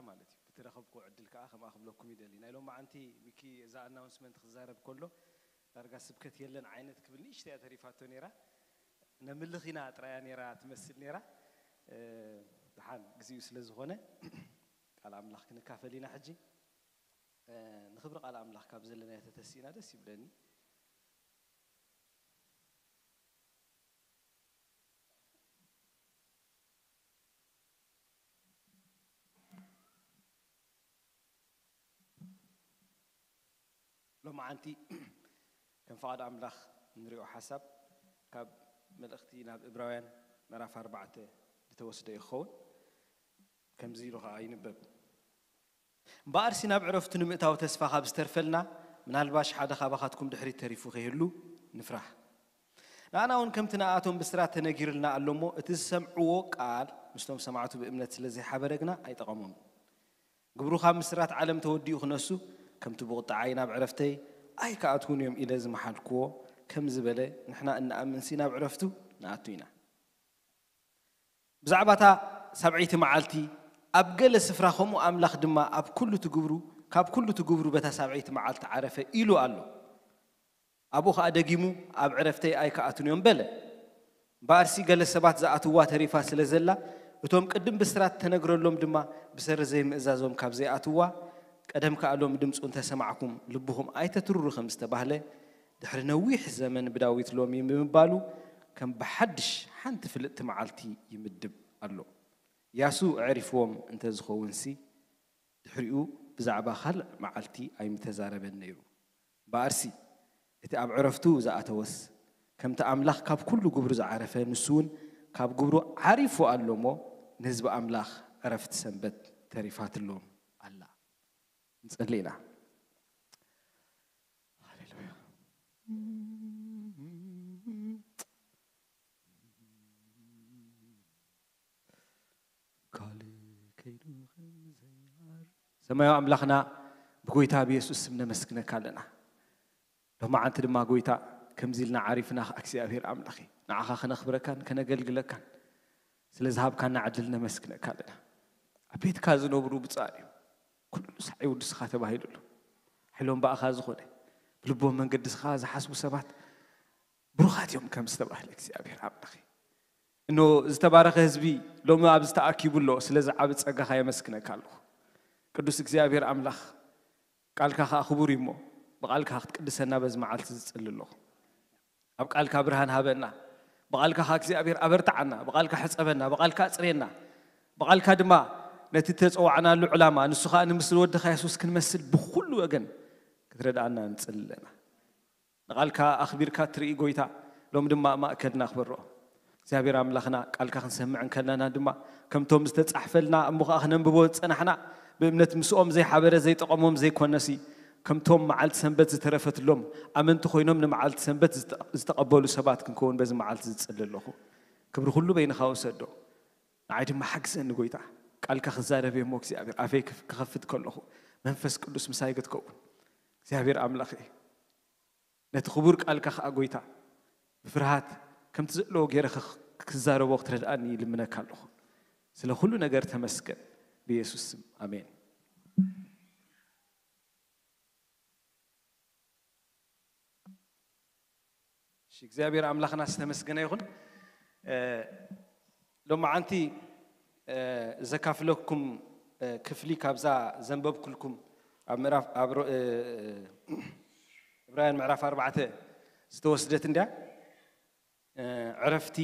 ማለት እዩ። ብትረኸብኩ ዕድል ከዓ ከምኣ ክብለኩም ይደሊ። ናይ ሎማዓንቲ ሚኪ እዛ ኣናውንስመንት ክዛረብ ከሎ ዳርጋ ስብከት የለን ዓይነት ክብል ንእሽተያ ተሪፋቶ ነይራ። ነምልኽ ኢና ጥራያ ነይራ ትመስል ነይራ። እ፣ ደሓን ግዚኡ ስለ ዝኾነ ቃል ኣምላኽ ክንካፈል ኢና ሕጂ። እ፣ ንኽብሪ ቃል ኣምላኽ ካብ ዘለናዮ ተተሲእና ደስ ይብለኒ። ሎማዓንቲ ከም ፍቓድ ኣምላኽ እንሪኦ ሓሳብ ካብ መልእኽቲ ናብ እብራውያን ምዕራፍ ኣርባዕተ ዝተወስደ እዩ ክኸውን። ከምዚ ኢሉ ኸዓ ይንበብ። እምበኣርሲ ናብ ዕረፍቱ ንምእታው ተስፋ ካብ ዝተርፈልና፣ ምናልባሽ ሓደ ካባኻትኩም ድሕሪት ተሪፉ ከይህሉ ንፍራህ። ንኣና እውን ከምቲ ንኣቶም ብስራት ተነጊርልና ኣሎ እሞ፣ እቲ ዝሰምዕዎ ቃል ምስቶም ሰማዕቱ ብእምነት ስለ ዘይሓበረ ግና ኣይጠቐሞምን። ግብሩ ካብ ምስራት ዓለም ተወዲኡ ክነሱ፣ ከምቲ ብቑጥዓይ ናብ ዕረፍተይ ኣይከኣትዉን እዮም ኢለ ዝመሓልክዎ ከም ዝበለ፣ ንሕና እንኣምንሲ ናብ ዕረፍቱ ንኣቱ ኢና። ብዛዕባ እታ ሳብዐይቲ መዓልቲ ኣብ ገለ ስፍራ ከምኡ ኣምላኽ ድማ ኣብ ኩሉ እቲ ግብሩ፣ ካብ ኩሉ እቲ ግብሩ በታ ሳብዐይቲ መዓልቲ ዓረፈ ኢሉ ኣሎ። ኣብኡ ኸኣ ደጊሙ ኣብ ዕረፍተይ ኣይከኣቱን እዮም በለ። እምበኣርሲ ገለ ሰባት ዝኣትዋ ተሪፋ ስለ ዘላ፣ እቶም ቅድም ብስራት ተነግረሎም ድማ ብሰሪ ዘይምእዛዞም ካብ ዘይኣትዋ፣ ቀደም ከኣ ሎሚ ድምፁ እንተሰማዕኩም ልብኹም ኣይተትርሩ ከም ዝተባህለ፣ ድሕሪ ነዊሕ ዘመን ብዳዊት ሎሚ ብምባሉ ከም ብሓድሽ ሓንቲ ፍልጥቲ መዓልቲ ይምድብ ኣሎ። ያሱ ኣዕሪፍዎም እንተዝኸውንሲ ድሕሪኡ ብዛዕባ ካልእ መዓልቲ ኣይምተዛረበን ነይሩ። እምበኣርሲ እቲ ኣብ ዕረፍቱ ዝኣተወስ ከምቲ ኣምላኽ ካብ ኩሉ ግብሩ ዝዓረፈ ንሱ እውን ካብ ግብሩ ዓሪፉ ኣሎ እሞ ንህዝቢ ኣምላኽ ዕረፍቲ ሰንበት ተሪፋትሎም ኣላ። ንጸሊ ኢና። ሃሌሉያ። ካልእ ከይዱ ከም ዘይዓር ሰማያዊ ኣምላኽና ብጎይታ ብየሱስ ስም ነመስግነካ ኣለና። ሎማዓንቲ ድማ ጎይታ ከምዚ ኢልና ዓሪፍና እግዚኣብሔር ኣምላኽ ንዓኻ ከነኽብረካን ከነገልግለካን ስለ ዝሃብካና ዕድል ነመስግነካ ኣለና። ኣብ ቤትካ ዝነብሩ ብፁዓን እዮም፣ ኩሉ ሳዕ ይውድስኻ ተባሂሉ ኣሎ። ሓይሎም ብኣኻ ዝኾነ ብልቦም መንገድስኻ ዝሓስቡ ሰባት ብሩኻት እዮም ከም ዝተባህለ እግዚኣብሔር ኣምላኽ እኖ ዝተባረኸ ህዝቢ ሎሚ ኣብዚ ተኣኪቡ ኣሎ። ስለዚ ዓቢ ጸጋኻ የመስግነካ ኣለኹ። ቅዱስ እግዚኣብሔር ኣምላኽ ቃልካ ኸኣ ክቡር እዩ እሞ ብቓልካ ክትቅድሰና በዚ መዓልቲ ዝጽሊ ኣለኹ። ኣብ ቃልካ ብርሃን ሃበና። ብቓልካ ኸኣ እግዚኣብሔር ኣበርትዓና። ብቓልካ ሕጸበና። ብቓልካ ኣጽርየና። ብቓልካ ድማ ነቲ ተጸዋዕናሉ ዕላማ ንሱ ኸኣ ንምስሊ ወድኻ የሱስ ክንመስል ብኹሉ ወገን ክትረድኣና ንጽሊ ኣለና። ንቓልካ ኣኽቢርካ እትርኢ ጎይታ ሎሚ ድማ ኣብ ማእከልና ክበርኦ። እግዚኣብሔር ኣምላኽና ቃልካ ክንሰምዕ እንከለና ድማ ከምቶም ዝተጻሕፈልና እሞ ኸኣ ክነንብቦ ዝጸናሕና ብእምነት ምስኦም ዘይሓበረ ዘይጠቐሞም ዘይኮነሲ ከምቶም መዓልቲ ሰንበት ዝተረፈትሎም ኣመንቲ ኮይኖም ንመዓልቲ ሰንበት ዝተ- ዝተቐበሉ ሰባት ክንከውን በዚ መዓልቲ ዝጽሊ ኣለኹ። ክብሪ ኩሉ በይንኻ ውሰዶ። ንዓይ ድማ ሓግዘኒ ጎይታ። ቃልካ ክዛረብ እየ እሞ እግዚኣብሔር ኣፈይ ክፍ- ክኸፍት ከለኹ መንፈስ ቅዱስ ምሳይ ክትከውን እግዚኣብሔር ኣምላኽ እዩ። ነቲ ክቡር ቃልካ ኸኣ ጎይታ ብፍርሃት ከምቲ ዘለዎ ገይረ ክክ- ክዛረቦ ክትረድኣኒ ይልምነካ ኣለኹ። ስለ ኩሉ ነገር ተመስገን ብየሱስ ስም ኣሜን። እሺ እግዚኣብሔር ኣምላኽና ዝተመስገነ ይኹን። እ፣ ሎማዓንቲ እ፣ ዘካፍለኩም እ፣ ክፍሊ ካብዛ ዘንበብኩልኩም ኣብ ምዕራፍ ኣብ ሮ- እ፣ ዕብራውያን ምዕራፍ ኣርባዕተ ዝተወስደት እንድያ። እ፣ ዕረፍቲ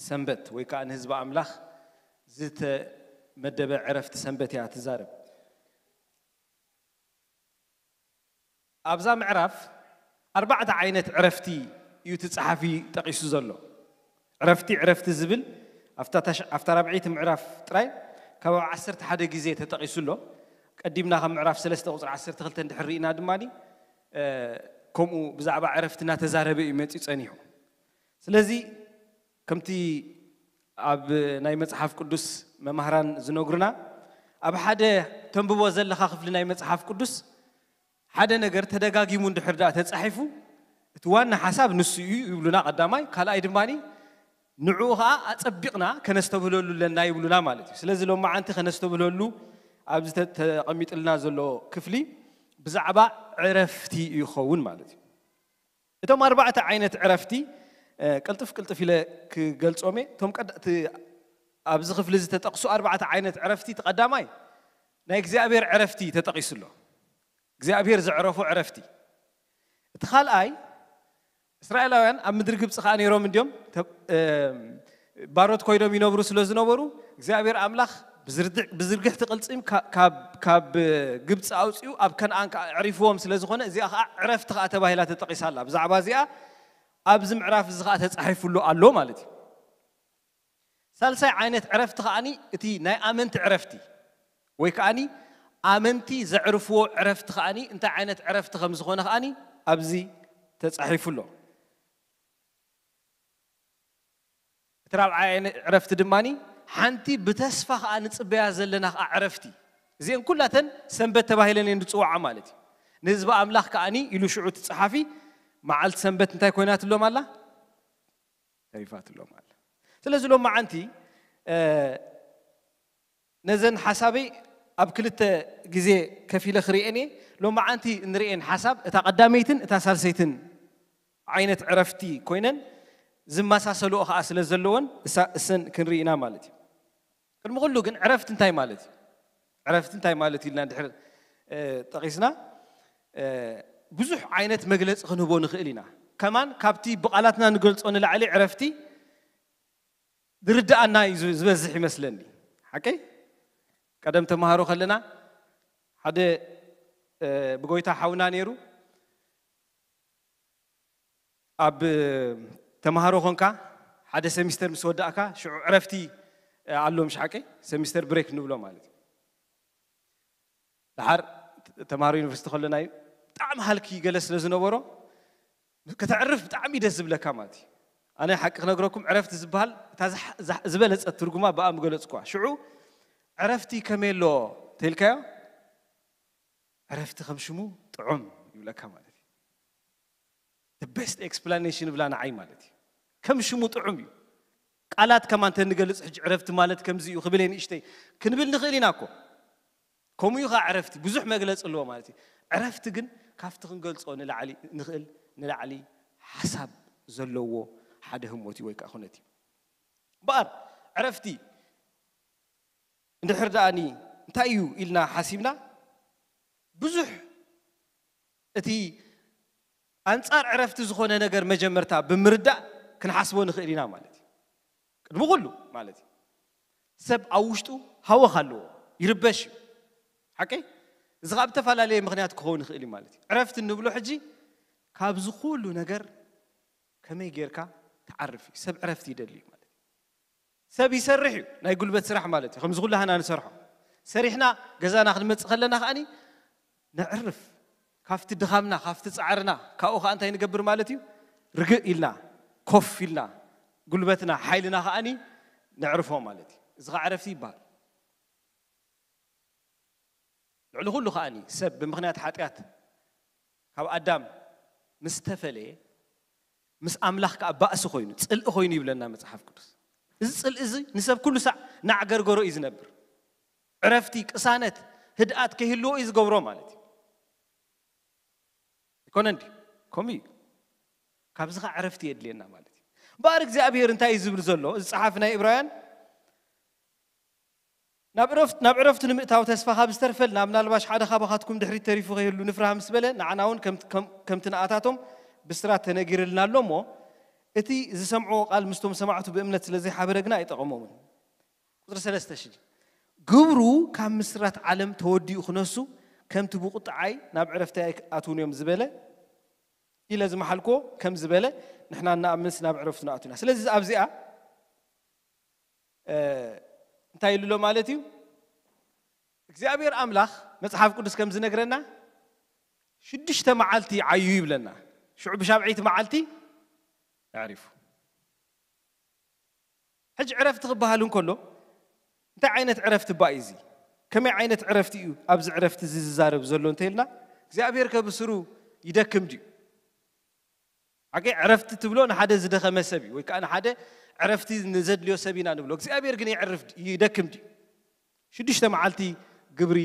ሰንበት ወይ ከዓ ንህዝቢ ኣምላኽ ዝተመደበ ዕረፍቲ ሰንበት እያ ትዛረብ። ኣብዛ ምዕራፍ ኣርባዕተ ዓይነት ዕረፍቲ እዩ እቲ ጸሓፊ ጠቒሱ ዘሎ። ዕረፍቲ ዕረፍቲ ዝብል ኣብታ ታሽ- ኣብታ ራብዐይቲ ምዕራፍ ጥራይ ካብ ዓሰርተ ሓደ ግዜ ተጠቒሱ ኣሎ። ቀዲምና ካብ ምዕራፍ ሰለስተ ቁጽሪ ዓሰርተ ክልተ እንድሕር ርኢና ድማ ከምኡ ብዛዕባ ዕረፍቲ እናተዛረበ እዩ መፂኡ ጸኒሑ። ስለዚ ከምቲ ኣብ ናይ መፅሓፍ ቅዱስ መማህራን ዝነግሩና ኣብ ሓደ ተንብቦ ዘለኻ ክፍሊ ናይ መፅሓፍ ቅዱስ ሓደ ነገር ተደጋጊሙ እንድሕር ደኣ ተጻሒፉ እቲ ዋና ሓሳብ ንሱ እዩ ይብሉና ቀዳማይ። ካልኣይ ድማ ንዕኡ ኸዓ ኣጸቢቕና ከነስተብህለሉ ኣለና ይብሉና ማለት እዩ። ስለዚ ሎማዓንቲ ከነስተብህለሉ ኣብዚ ተ- ተቐሚጥልና ዘሎ ክፍሊ ብዛዕባ ዕረፍቲ እዩ ይኸውን ማለት እዩ። እቶም ኣርባዕተ ዓይነት ዕረፍቲ እ፣ ቅልጥፍ ቅልጥፍ ኢለ ክገልጾም እየ። እቶም ቀዳ- እቲ ኣብዚ ክፍሊ ዝተጠቕሱ ኣርባዕተ ዓይነት ዕረፍቲ፣ እቲ ቀዳማይ ናይ እግዚኣብሔር ዕረፍቲ ተጠቒሱ ኣሎ። እግዚኣብሔር ዘዕረፎ ዕረፍቲ። እቲ ካልኣይ፣ እስራኤላውያን ኣብ ምድሪ ግብፂ ከዓ ነይሮም እንዲዮም፣ ተ- እም፣ ባሮት ኮይኖም ይነብሩ ስለ ዝነበሩ እግዚኣብሔር ኣምላኽ ብዝርድዕ- ብዝርግሕቲ ቅልፂም ካ- ካብ ካብ ግብፂ ኣውፅኡ ኣብ ከነኣን ከዓ ኣዕሪፍዎም ስለ ዝኾነ እዚኣ ከዓ ዕረፍቲ ከዓ ተባሂላ ተጠቒሳ ኣላ። ብዛዕባ እዚኣ ኣብዚ ምዕራፍ እዚ ከዓ ተፃሒፉሉ ኣሎ ማለት እዩ። ሳልሳይ ዓይነት ዕረፍቲ ከዓኒ እቲ ናይ ኣመንቲ ዕረፍቲ ወይ ከዓኒ ኣመንቲ ዘዕርፍዎ ዕረፍቲ ከዓኒ እንታይ ዓይነት ዕረፍቲ ከም ዝኾነ ከዓኒ ኣብዚ ተፃሒፉ ኣሎ። እቲ ራብዓይ ዓይነት ዕረፍቲ ድማ ሓንቲ ብተስፋ ከዓ ንፅበያ ዘለና ከዓ ዕረፍቲ። እዚአን ኩላተን ሰንበት ተባሂለን እየን ዝፅዋዓ ማለት እዩ። ንህዝቢ ኣምላኽ ከዓኒ ኢሉ ሽዑ እቲ ፀሓፊ መዓልቲ ሰንበት እንታይ ኮይናትሎም ኣላ? ተሪፋትሎም ኣላ። ስለዚ ሎማዓንቲ ነዘን ሓሳበይ ኣብ ክልተ ግዜ ከፊለ ክርእየን እየ። ሎማዓንቲ እንርእየን ሓሳብ እታ ቀዳመይትን እታ ሳልሰይትን ዓይነት ዕረፍቲ ኮይነን ዝመሳሰልኦ ከዓ ስለ ዘለወን እሳ- እሰን ክንርኢ ኢና ማለት እዩ። ቅድሚ ኩሉ ግን ዕረፍቲ እንታይ ማለት እዩ? ዕረፍቲ እንታይ ማለት እዩ ኢልና እንድሕር እ፣ ጠቒስና እ፣ ብዙሕ ዓይነት መግለፂ ክንህቦ ንኽእል ኢና። ከማን ካብቲ ብቓላትና ንገልፆ ንላዕሊ ዕረፍቲ ዝርድኣና እዩ ዝ- ዝበዝሕ ይመስለኒ። ሓቀይ ቀደም ተምሃሮ ከለና ሓደ እ፣ ብጎይታ ሓውና ነይሩ። ኣብ ተምሃሮ ኮንካ ሓደ ሰሚስተር ምስ ወዳእካ ሽዑ ዕረፍቲ ኣሎ፣ ምሽ ሓቀይ? ሰሚስተር ብሬክ ንብሎ ማለት እዩ። ድሓር ተምሃሮ ዩኒቨርሲቲ ከለና እዩ ብጣዕሚ ሃልኪ ገለ ስለ ዝነበሮ ከተዕርፍ ብጣዕሚ ደስ ዝብለካ ማለት እዩ። ኣነ ሓቂ ክነግረኩም ዕረፍቲ ዝበሃል እታ ዝሓ- ዝሓ- ዝበለጸት ትርጉማ ብኣ ምገለጽኳ። ሽዑ ዕረፍቲ ከመይ ኣሎ ተልካዮ ዕረፍቲ ከም ሽሙ ጥዑም ይብለካ ማለት እዩ። The best explanation ብላ ንዓይ ማለት እዩ። ከም ሽሙ ጥዑም እዩ። ቃላት ከማን ተንገልጽ ሕጂ ዕረፍቲ ማለት ከምዚ እዩ ክብል እየ ንእሽተይ ክንብል ንኽእል ኢና እኮ። ከምኡ እዩ ከዓ ዕረፍቲ ብዙሕ መግለጺ ኣለዎ ማለት እዩ። ዕረፍቲ ግን ካብቲ ክንገልጾ ንላዕሊ ንኽእል ንላዕሊ ሓሳብ ዘለዎ ሓደ ህሞት እዩ ወይ ከዓ ኩነት እዩ። እምበኣር ዕረፍቲ እንድሕር ደኣኒ እንታይ እዩ ኢልና ሓሲብና ብዙሕ እቲ ኣንጻር ዕረፍቲ ዝኾነ ነገር መጀመርታ ብምርዳእ ክንሓስቦ ንኽእል ኢና ማለት እዩ። ቅድሚ ኩሉ ማለት እዩ ሰብ ኣብ ውሽጡ ሃወኽ ኣለዎ፣ ይርበሽ እዩ። ሓቀይ? እዚ ካብ ዝተፈላለየ ምኽንያት ክኸውን ይኽእል እዩ ማለት እዩ። ዕረፍቲ እንብሎ ሕጂ ካብዚ ኩሉ ነገር ከመይ ጌርካ ትዓርፍ እዩ። ሰብ ዕረፍቲ ይደሊ እዩ ማለት እዩ። ሰብ ይሰርሕ እዩ፣ ናይ ጉልበት ስራሕ ማለት እዩ። ከምዚ ኩላህና ንሰርሖ ሰሪሕና ገዛና ክንመጽእ ከለና ከዓኒ ነዕርፍ። ካብቲ ድኻምና ካብቲ ጻዕርና ካብኡ ከዓ እንታይ ንገብር ማለት እዩ? ርግእ ኢልና ኮፍ ኢልና ጉልበትና ሓይልና ከዓኒ ነዕርፎ ማለት እዩ። እዚ ከዓ ዕረፍቲ ይበሃል። ልዕሊ ኩሉ ከዓኒ ሰብ ብምኽንያት ሓጢኣት ካብ ኣዳም ምስ ተፈለየ ምስ ኣምላኽ ከዓ ባእሲ ኮይኑ ፅልኢ ኮይኑ ይብለና መፅሓፍ ቅዱስ። እዚ ፅልኢ እዚ ንሰብ ኩሉ ሳዕ ናዕገርገሮ እዩ ዝነብር። ዕረፍቲ ቅሳነት ህድኣት ከይህልዎ እዩ ዝገብሮ ማለት እዩ። ይኮነ እንዲ ከምኡ እዩ። ካብዚ ከዓ ዕረፍቲ የድልየና ማለት እዩ። እምበኣር እግዚኣብሔር እንታይ እዩ ዝብል ዘሎ እዚ ፀሓፊ ናይ እብራውያን ናብ ዕረፍት- ናብ ዕረፍቱ ንምእታው ተስፋ ካብ ዝተርፈልና ምናልባሽ ሓደ ካባኻትኩም ድሕሪት ተሪፉ ከይህሉ ንፍራህ ምስ በለ ንዓና እውን ከም- ከም- ከምቲ ንኣታቶም ብስራት ተነጊርልና ኣሎ እሞ እቲ ዝሰምዕዎ ቃል ምስቶም ሰማዕቱ ብእምነት ስለ ዘይሓበረ ግና ኣይጠቐሞምን። ቁፅሪ ሰለስተ ሽሕ ግብሩ ካብ ምስራት ዓለም ተወዲኡ ክነሱ ከምቲ ብቁጥዓይ ናብ ዕረፍቲ ኣይኣትውን እዮም ዝበለ ኢለ ዝመሓልኮ ከም ዝበለ ንሕና እናኣምንስ ናብ ዕረፍቱ ንኣቱና። ስለዚ ኣብዚኣ እንታይ ኢሉ ኣሎ ማለት እዩ? እግዚኣብሔር ኣምላኽ መጽሓፍ ቅዱስ ከም ዝነግረና ሽዱሽተ መዓልቲ ዓዩ ይብለና። ሽዑ ብሻብዐይቲ መዓልቲ ኣዕሪፉ። ሕጂ ዕረፍቲ ክበሃል እንከሎ እንታይ ዓይነት ዕረፍቲ እባ እዩ እዚ? ከመይ ዓይነት ዕረፍቲ እዩ ኣብዚ ዕረፍቲ እዚ ዝዛረብ ዘሎ እንተኢልና እግዚኣብሔር ከብስሩ ይደክም ድዩ? ሓቂ ዕረፍቲ ትብሎ ንሓደ ዝደኸመ ሰብ እዩ ወይ ከዓ ንሓደ ዕረፍቲ ንዘድልዮ ሰብ ኢና ንብሎ። እግዚኣብሔር ግን የዕርፍ ይደክም ድዩ? ሽዱሽተ መዓልቲ ግብሪ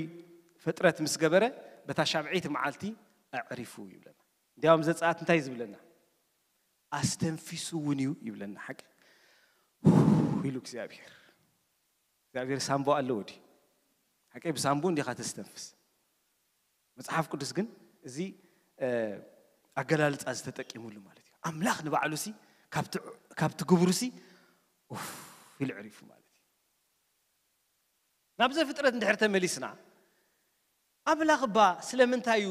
ፍጥረት ምስ ገበረ በታ ሻብዐይቲ መዓልቲ ኣዕሪፉ ይብለና። እንዲያውም ዘጸኣት እንታይ ዝብለና? ኣስተንፊሱ እውን እዩ ይብለና። ሓቂ ኢሉ እግዚኣብሔር። እግዚኣብሔር ሳምቦ ኣለዎ ድዩ? ሓቂ ብሳምቦ እንዲኻ ተስተንፍስ። መጽሓፍ ቅዱስ ግን እዚ ኣገላልጻ ዝተጠቂሙሉ ማለት እዩ። ኣምላኽ ንባዕሉ ሲ ካብቲ ግብሩ ሲ ኡፍ ኢሉ ዕሪፉ ማለት እዩ። ናብ ዘፍጥረት እንድሕር ተመሊስና ኣምላኽ እባ ስለምንታይ እዩ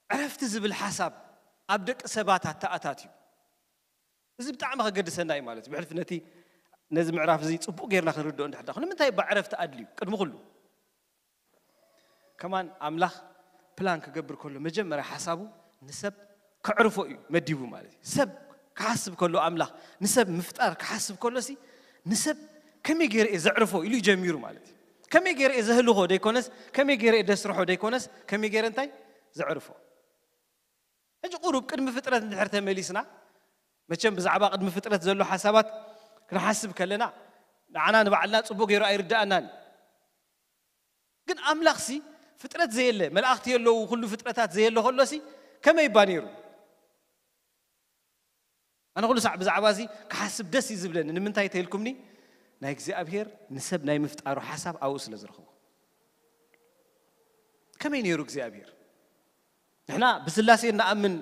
ዕረፍቲ ዝብል ሓሳብ ኣብ ደቂ ሰባት ኣተኣታትዩ? እዚ ብጣዕሚ ከገድሰና እዩ ማለት እዩ። ብሕልፊ ነቲ ነዚ ምዕራፍ እዚ ጽቡቕ ጌርና ክንርድኦ እንድሕር ዳኹ ንምንታይ እባ ዕረፍቲ ኣድልዩ? ቅድሚ ኩሉ ከማን ኣምላኽ ፕላን ክገብር ከሎ መጀመርያ ሓሳቡ ንሰብ ከዕርፎ እዩ መዲቡ ማለት እዩ። ሰብ ክሓስብ ከሎ ኣምላኽ ንሰብ ምፍጣር ክሓስብ ከሎ ሲ ንሰብ ከመይ ገይረ እየ ዘዕርፎ ኢሉ ጀሚሩ ማለት እዩ። ከመይ ገይረ እየ ዘህልኾ ደይኮነስ ከመይ ገይረ እየ ደስርሖ ደይኮነስ ከመይ ገይረ እንታይ ዘዕርፎ። ሕጂ ቁሩብ ቅድሚ ፍጥረት እንድሕር ተመሊስና መቸም ብዛዕባ ቅድሚ ፍጥረት ዘሎ ሓሳባት ክንሓስብ ከለና ንዓና ንባዕልና ጽቡቅ ገይሩ ኣይርዳኣናን። ግን ኣምላኽሲ ፍጥረት ዘየለ መላእኽቲ የለዉ ኩሉ ፍጥረታት ዘየለ ከሎሲ ከመይ ይባ ነይሩ? ኣነ ኩሉ ሳዕ ብዛዕባ እዚ ክሓስብ ደስ እዩ ዝብለኒ። ንምንታይ ተይልኩምኒ? ናይ እግዚኣብሔር ንሰብ ናይ ምፍጣሩ ሓሳብ ኣብኡ ስለ ዝረኽቦ። ከመይ ነይሩ እግዚኣብሔር? ንሕና ብስላሴ እንኣምን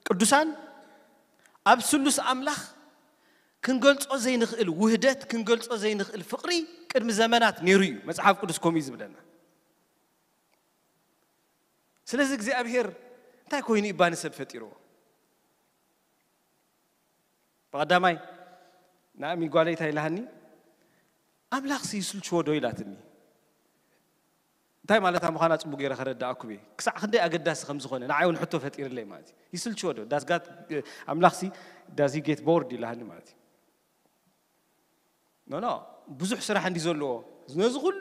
ቅዱሳን ኣብ ስሉስ ኣምላኽ ክንገልጾ ዘይንኽእል ውህደት፣ ክንገልጾ ዘይንኽእል ፍቕሪ ቅድሚ ዘመናት ነይሩ እዩ። መጽሓፍ ቅዱስ ከምኡ እዩ ዝብለና። ስለዚ እግዚኣብሔር እንታይ ኮይኑ እባ ንሰብ ፈጢርዎ? ብቐዳማይ ንኣሚ ጓለይ እንታይ ኢላሃኒ? ኣምላኽሲ ይስልችዎ ዶ ኢላትኒ። እንታይ ማለታ ምዃና ጽቡቕ ገይረ ከረዳኣኩም እየ። ክሳዕ ክንደይ ኣገዳሲ ከም ዝኾነ ንዓይ እውን ሕቶ ፈጢርለይ ማለት እዩ። ይስልችዎ ዶ? ዳስ ጋት ኣምላኽሲ ዳዚ ጌት ቦርድ ኢላሃኒ ማለት እዩ። ኖ ኖ፣ ብዙሕ ስራሕ እንዲ ዘለዎ፣ ነዚ ኩሉ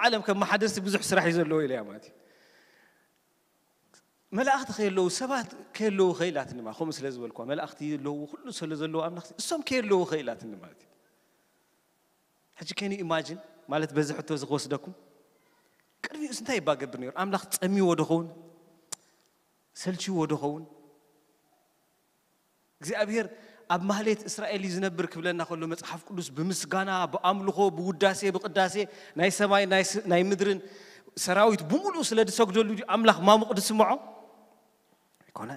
ዓለም ከመሓደርሲ ብዙሕ ስራሕ እዩ ዘለዎ ኢለያ ማለት እዩ። መላእኽቲ ከየለዉ ሰባት ከየለዉ ከይላትኒ ማለት ከምኡ ስለ ዝበልኳ መላእኽቲ የለዉ ኩሉ ስለ ዘለዉ ኣምላኽ እሶም ከየለዉ ከይላትኒ ማለት እዩ። ሕጂ ከኒ ኢማጂን ማለት በዚ ሕቶ እዚ ክወስደኩም ቅድሚኡስ እንታይ ይባገብር ነይሩ? ኣምላኽ ጸሚዎ ዶ ኸውን? ሰልችዎ ዶ ኸውን? እግዚኣብሔር ኣብ ማህሌት እስራኤል እዩ ዝነብር ክብለና ከሎ መጽሓፍ ቅዱስ ብምስጋና ብኣምልኾ ብውዳሴ ብቅዳሴ ናይ ሰማይ ናይ ምድርን ሰራዊት ብምሉእ ስለ ዝሰግደሉ ድዩ ኣምላኽ ማሙቕ ዝስምዖ? ኣይኮነ።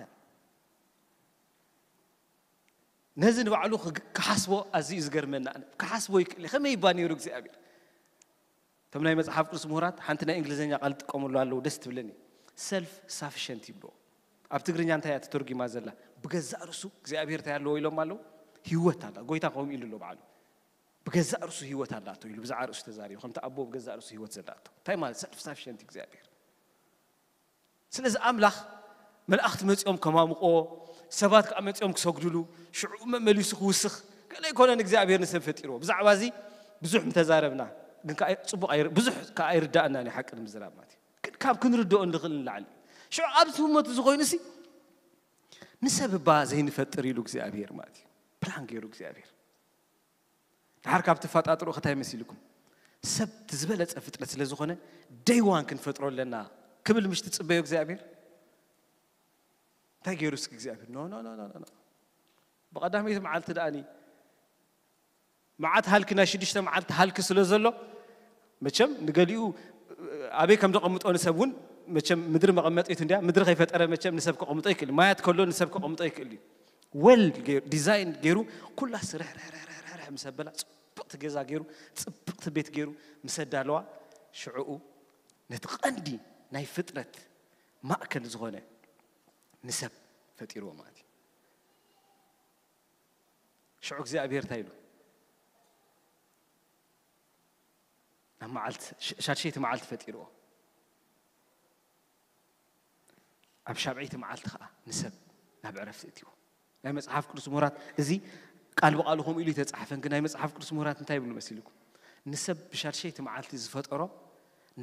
ነዚ ንባዕሉ ክሓስቦ ኣዝዩ ዝገርመና። ክሓስቦ ይክእል ከመይ ይባ ነይሩ እግዚኣብሔር? እቶም ናይ መጽሓፍ ቅዱስ ምሁራት ሓንቲ ናይ እንግሊዝኛ ቃል ዝጥቀምሉ ኣለዉ ደስ ትብለኒ። ሰልፍ ሳፊሸንት ይብሎ። ኣብ ትግርኛ እንታይ እያ ተተርጉማ ዘላ? ብገዛእ ርእሱ እግዚኣብሔር እንታይ ኣለዎ ኢሎም ኣለዉ? ህይወት ኣላ። ጎይታ ከምኡ ኢሉ ኣሎ ባዕሉ። ብገዛእ ርእሱ ህይወት ኣላቶ ኢሉ ብዛዕባ ርእሱ ተዛሪቡ። ከምቲ ኣቦ ብገዛእ ርእሱ ህይወት ዘላቶ እንታይ ማለት ሰልፍ ሳፊሸንት እግዚኣብሔር? ስለዚ ኣምላኽ መላእኽቲ መጺኦም ከማምቆ ሰባት ከዓ መጺኦም ክሰግድሉ ሽዑ መመሊሱ ክውስኽ ገለ ኣይኮነን እግዚኣብሔር ንሰብ ፈጢርዎ። ብዛዕባ እዚ ብዙሕ ምተዛረብና ግን ከዓ ጽቡቕ ኣይር- ብዙሕ ከዓ ኣይርዳእናን እዩ ሓቂ ንምዝራብ ማለት እዩ። ግን ካብ ክንርድኦ እንኽእል ንላዕሊ ሽዑ ኣብዚ ህሞት እዚ ኮይኑ ሲ ንሰብ እባ ዘይንፈጥር ኢሉ እግዚኣብሔር ማለት እዩ ፕላን ገይሩ እግዚኣብሔር ድሓር ካብ ትፈጣጥሩ ከታይ መሲልኩም ሰብ ዝበለፀ ፍጥረት ስለ ዝኾነ ደይዋን ክንፈጥሮ ኣለና ክብል ምሽ ትፅበዮ እግዚኣብሔር እንታይ ገይሩ እስኪ እግዚኣብሔር ኖ ኖ ኖ ኖ ኖ ብቐዳመይቲ መዓልቲ ደኣኒ መዓት ሃልኪ ናይ ሽዱሽተ መዓልቲ ሃልኪ ስለ ዘሎ መቸም ንገሊኡ ኣበይ ከም ዘቐምጦ ንሰብ እውን መቸም ምድሪ መቐመጢት እንዲያ ምድሪ ከይፈጠረ መቸም ንሰብ ከቐምጦ ይክእል ማያት ከሎ ንሰብ ከቐምጦ ይክእል እዩ ወል ዲዛይን ገይሩ ኩላ ስርሕርሕርሕርሕ ምስ ኣበላ ፅብቕቲ ገዛ ገይሩ ፅብቕቲ ቤት ገይሩ ምስ ኣዳለዋ ሽዕኡ ነቲ ቀንዲ ናይ ፍጥረት ማእከል ዝኾነ ንሰብ ፈጢርዎ ማለት እዩ ሽዑ እግዚኣብሔር እንታይ ኢሉ ናብ መዓልቲ ሻድሸይቲ መዓልቲ ፈጢርዎ ኣብ ሻብዐይቲ መዓልቲ ከዓ ንሰብ ናብ ዕረፍቲ እትዎ ናይ መፅሓፍ ቅዱስ ምሁራት እዚ ቃል ብቃሉ ከምኡ ኢሉ ይተፃሓፈን ግን ናይ መፅሓፍ ቅዱስ ምሁራት እንታይ ይብሉ መሲልኩም ንሰብ ብሻድሸይቲ መዓልቲ ዝፈጠሮ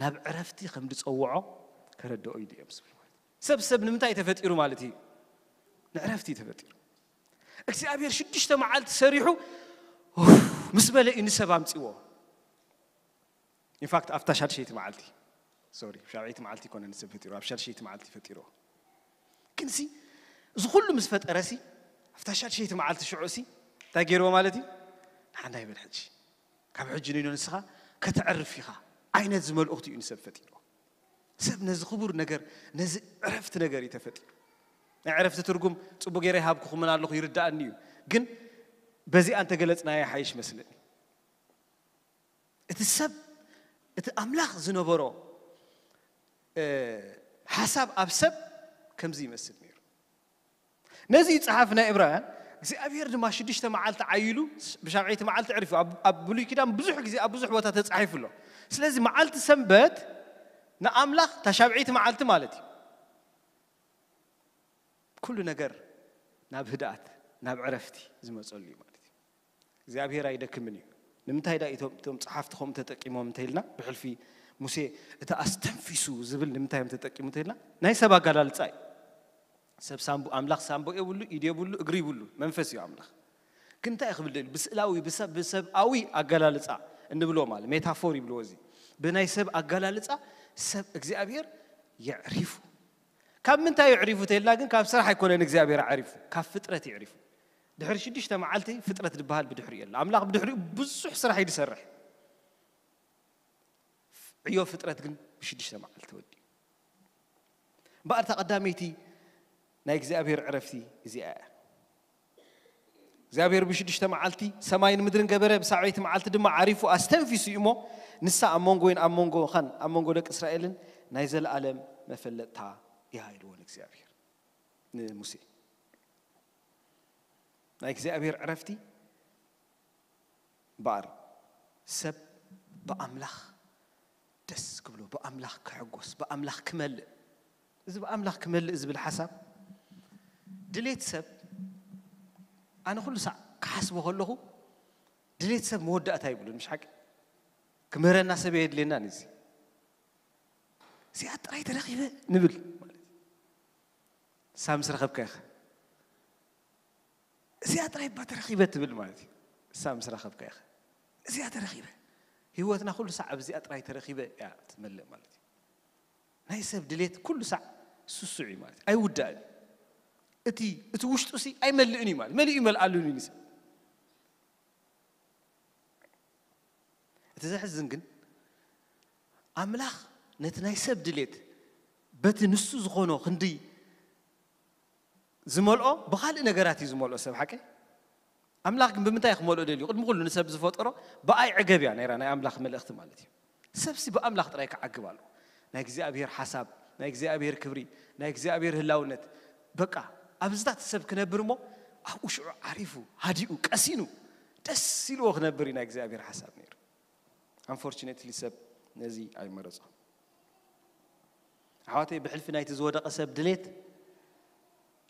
ናብ ዕረፍቲ ከም ዝፀውዖ ከረድኦ ኢሉ እዮም ዝብል ማለት ሰብ ሰብ ንምንታይ ተፈጢሩ ማለት እዩ ንዕረፍቲ እዩ ተፈጢሩ እግዚኣብሔር ሽዱሽተ መዓልቲ ሰሪሑ ምስ በለ እዩ ንሰብ ኣምፅዎ ኢንፋክት ኣብታ ሻድሸይቲ መዓልቲ ሶሪ፣ ሻብዐይቲ መዓልቲ ይኮነ ንሰብ ፈጢሩ፣ ኣብ ሻድሸይቲ መዓልቲ ፈጢሩ። ግን ሲ እዚ ኩሉ ምስ ፈጠረ ሲ ኣብታ ሻድሸይቲ መዓልቲ ሽዑ ሲ እንታይ ገይርዎ ማለት እዩ? ንሓንዳ ይበል ሕጂ፣ ካብ ሕጂ ንኖ ንስኻ ከተዕርፍ ኢኻ ዓይነት ዝመልእኽቲ እዩ ንሰብ ፈጢሩ። ሰብ ነዚ ክቡር ነገር፣ ነዚ ዕረፍቲ ነገር እዩ ተፈጢሩ። ናይ ዕረፍቲ ትርጉም ጽቡቅ ገይረ ይሃብኩኹምን ኣለኹ፣ ይርዳእኒ እዩ። ግን በዚኣ እንተገለጽናዮ ሓይሽ መስለኒ። እቲ ሰብ፣ እቲ ኣምላኽ ዝነበሮ ሓሳብ ኣብ ሰብ ከምዚ ይመስል ነይሩ። ነዚ እዩ ጸሓፊ ናይ ዕብራውያን፣ እግዚኣብሔር ድማ ሽዱሽተ መዓልቲ ዓይሉ ብሻብዐይቲ መዓልቲ ዕሪፉ። ኣብ ብሉይ ኪዳን ብዙሕ ግዜ ኣብ ብዙሕ ቦታ ተጻሒፉ ኣሎ። ስለዚ መዓልቲ ሰንበት ንኣምላኽ እታ ሻብዐይቲ መዓልቲ ማለት እዩ። ኩሉ ነገር ናብ ህድኣት፣ ናብ ዕረፍቲ ዝመጸሉ እዩ ማለት እዩ። እግዚኣብሔር ኣይደክምን እዩ። ንምንታይ ዳ እቶም ጸሓፍቲ ከምኡ ተጠቂሞም እንተኢልና፣ ብሕልፊ ሙሴ እቲ ኣስተንፊሱ ዝብል ንምንታይ እዮም ተጠቂሙ እንተኢልና፣ ናይ ሰብ ኣጋላልጻ እዩ። ሰብ ሳምቡ ኣምላኽ ሳምቦ የብሉ፣ ኢድ የብሉ፣ እግሪ ይብሉ፣ መንፈስ እዩ ኣምላኽ። ግን እንታይ ክብል ደልዩ? ብስእላዊ ብሰብ ብሰብኣዊ ኣጋላልጻ እንብሎ ማለት ሜታፎር ይብልዎ። እዚ ብናይ ሰብ ኣጋላልጻ ሰብ እግዚኣብሔር የዕሪፉ። ካብ ምንታይ የዕሪፉ ተልና ግን ካብ ስራሕ ኣይኮነን እግዚኣብሔር ኣዕሪፉ፣ ካብ ፍጥረት የዕሪፉ። ድሕሪ ሽዱሽተ መዓልቲ ፍጥረት ዝበሃል ብድሕሪኡ የለ። ኣምላኽ ብድሕሪኡ ብዙሕ ስራሕ እዩ ዝሰርሕ። ዕዮ ፍጥረት ግን ብሽዱሽተ መዓልቲ ተወዲኡ። እምበኣር እታ ቀዳመይቲ ናይ እግዚኣብሔር ዕረፍቲ እዚኣ እያ። እግዚኣብሔር ብሽዱሽተ መዓልቲ ሰማይን ምድርን ገበረ፣ ብሳዕበይቲ መዓልቲ ድማ ዓሪፉ ኣስተንፊሱ እዩ እሞ፣ ንሳ ኣብ መንጎይን ኣብ መንጎኻን ኣብ መንጎ ደቂ እስራኤልን ናይ ዘለኣለም መፈለጥታ እያ ኢልዎ ንእግዚኣብሔር ንሙሴ። ናይ እግዚኣብሔር ዕረፍቲ እምበኣር ሰብ ብኣምላኽ ደስ ክብሎ፣ ብኣምላኽ ክሕጎስ፣ ብኣምላኽ ክመልእ። እዚ ብኣምላኽ ክመልእ ዝብል ሓሳብ ድሌት ሰብ፣ ኣነ ኩሉ ሳዕ ክሓስቦ ከለኹ ድሌት ሰብ መወዳእታ ይብሉን፣ ምሽ ሓቂ? ክምህረና ሰብ የድልየናን። እዚ እዚኣ ጥራይ ተረኺበ ንብል ማለት እዩ። ሳብ ምስ ረኸብካ ኢኻ። እዚኣ ጥራይ እባ ተረኺበ ትብል ማለት እዩ። ሳብ ምስ ረኸብካ ኢኻ። እዚኣ ተረኺበ። ህይወትና ኩሉ ሳዕ ኣብ እዚኣ ጥራይ ተረኺበ እያ ትመልእ ማለት እዩ። ናይ ሰብ ድሌት ኩሉ ሳዕ ስሱዕ እዩ ማለት እዩ። ኣይውዳእን እዩ። እቲ እቲ ውሽጡ ሲ ኣይመልእን እዩ ማለት፣ መሊኡ ይመልኣሉን እዩ ንሰብ። እቲ ዘሕዝን ግን ኣምላኽ ነቲ ናይ ሰብ ድሌት በቲ ንሱ ዝኾኖ ክንዲ ዝመልኦ ብኻልእ ነገራት እዩ ዝመልኦ ሰብ ሓቂ። ኣምላኽ ግን ብምንታይ ክመልኦ ደልዩ? ቅድሚ ኩሉ ንሰብ ዝፈጠሮ ብኣይ ዕገብ እያ ነይራ ናይ ኣምላኽ መልእኽቲ ማለት እዩ። ሰብሲ ብኣምላኽ ጥራይ ክዓግብ ኣለዎ። ናይ እግዚኣብሔር ሓሳብ፣ ናይ እግዚኣብሔር ክብሪ፣ ናይ እግዚኣብሔር ህላውነት፣ በቃ ኣብዝታት ሰብ ክነብር እሞ ኣብኡ ሽዑ ዓሪፉ ሃዲኡ ቀሲኑ ደስ ኢልዎ ክነብር እዩ ናይ እግዚኣብሔር ሓሳብ ነይሩ። ኣንፎርቹኔትሊ ሰብ ነዚ ኣይመረጾ። ኣሕዋተይ፣ ብሕልፊ ናይቲ ዝወደቐ ሰብ ድሌት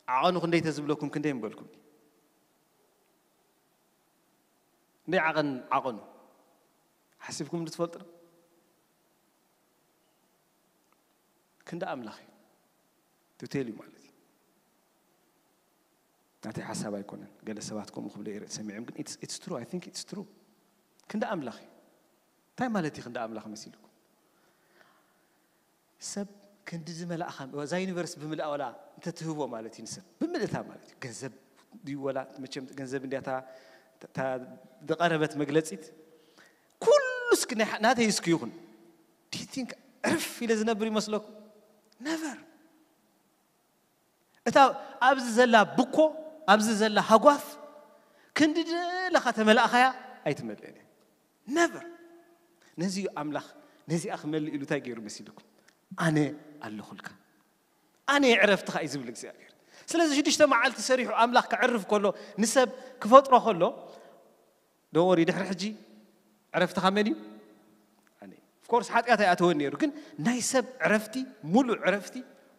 ዓቐኑ ክንደይ ተዝብለኩም ክንደይ ምበልኩም? ክንደይ ዓቐን ዓቐኑ ሓሲብኩም ትፈልጡ ዶ? ክንዲ ኣምላኽ እዩ ትቴል እዩ ማለት እዩ። ናተይ ሓሳብ ኣይኮነን። ገለ ሰባት ከምኡ ክብለ ይርኢ ሰሚዖም፣ ግን it's- it's true, I think it's true። ክንዲ ኣምላኽ እዩ። እንታይ ማለት እዩ ክንዲ ኣምላኽ መሲልኩም? ሰብ ክንዲ ዝመላእኻ እዛ ዩኒቨርስ ብምልኣ ወላ እንተትህቦ ማለት እዩ ንሰብ ብምልእታ ማለት እዩ። ገንዘብ ድዩ ወላ መቸም ገንዘብ እንዲያታ እታ ዝቐረበት መግለጺት ኩሉ እስኪ ናይ- ናተይ እስኪ ይኹን። Do you think ዕርፍ ኢለ ዝነብር ይመስለኩም? ነቨር። እታ ኣብዚ ዘላ ብኮ ኣብዚ ዘላ ሃጓፍ ክንዲ ደለኻ ተመላእኻያ ኣይትመልእን እያ። ነቨር። ነዚ እዩ ኣምላኽ ነዚኣ ክመልእ ኢሉ እንታይ ገይሩ መሲልኩም? ኣነ ኣለኹልካ፣ ኣነ ዕረፍትኻ እዩ ዝብል እግዚኣብሔር። ስለዚ ሽዱሽተ መዓልቲ ሰሪሑ ኣምላኽ ከዕርፍ ከሎ ንሰብ ክፈጥሮ ከሎ ደወሪ ድሕሪ ሕጂ ዕረፍትኻ መን እዩ? ኣነ። ኦፍኮርስ ሓጢኣት ኣይኣተወን ነይሩ፣ ግን ናይ ሰብ ዕረፍቲ፣ ሙሉእ ዕረፍቲ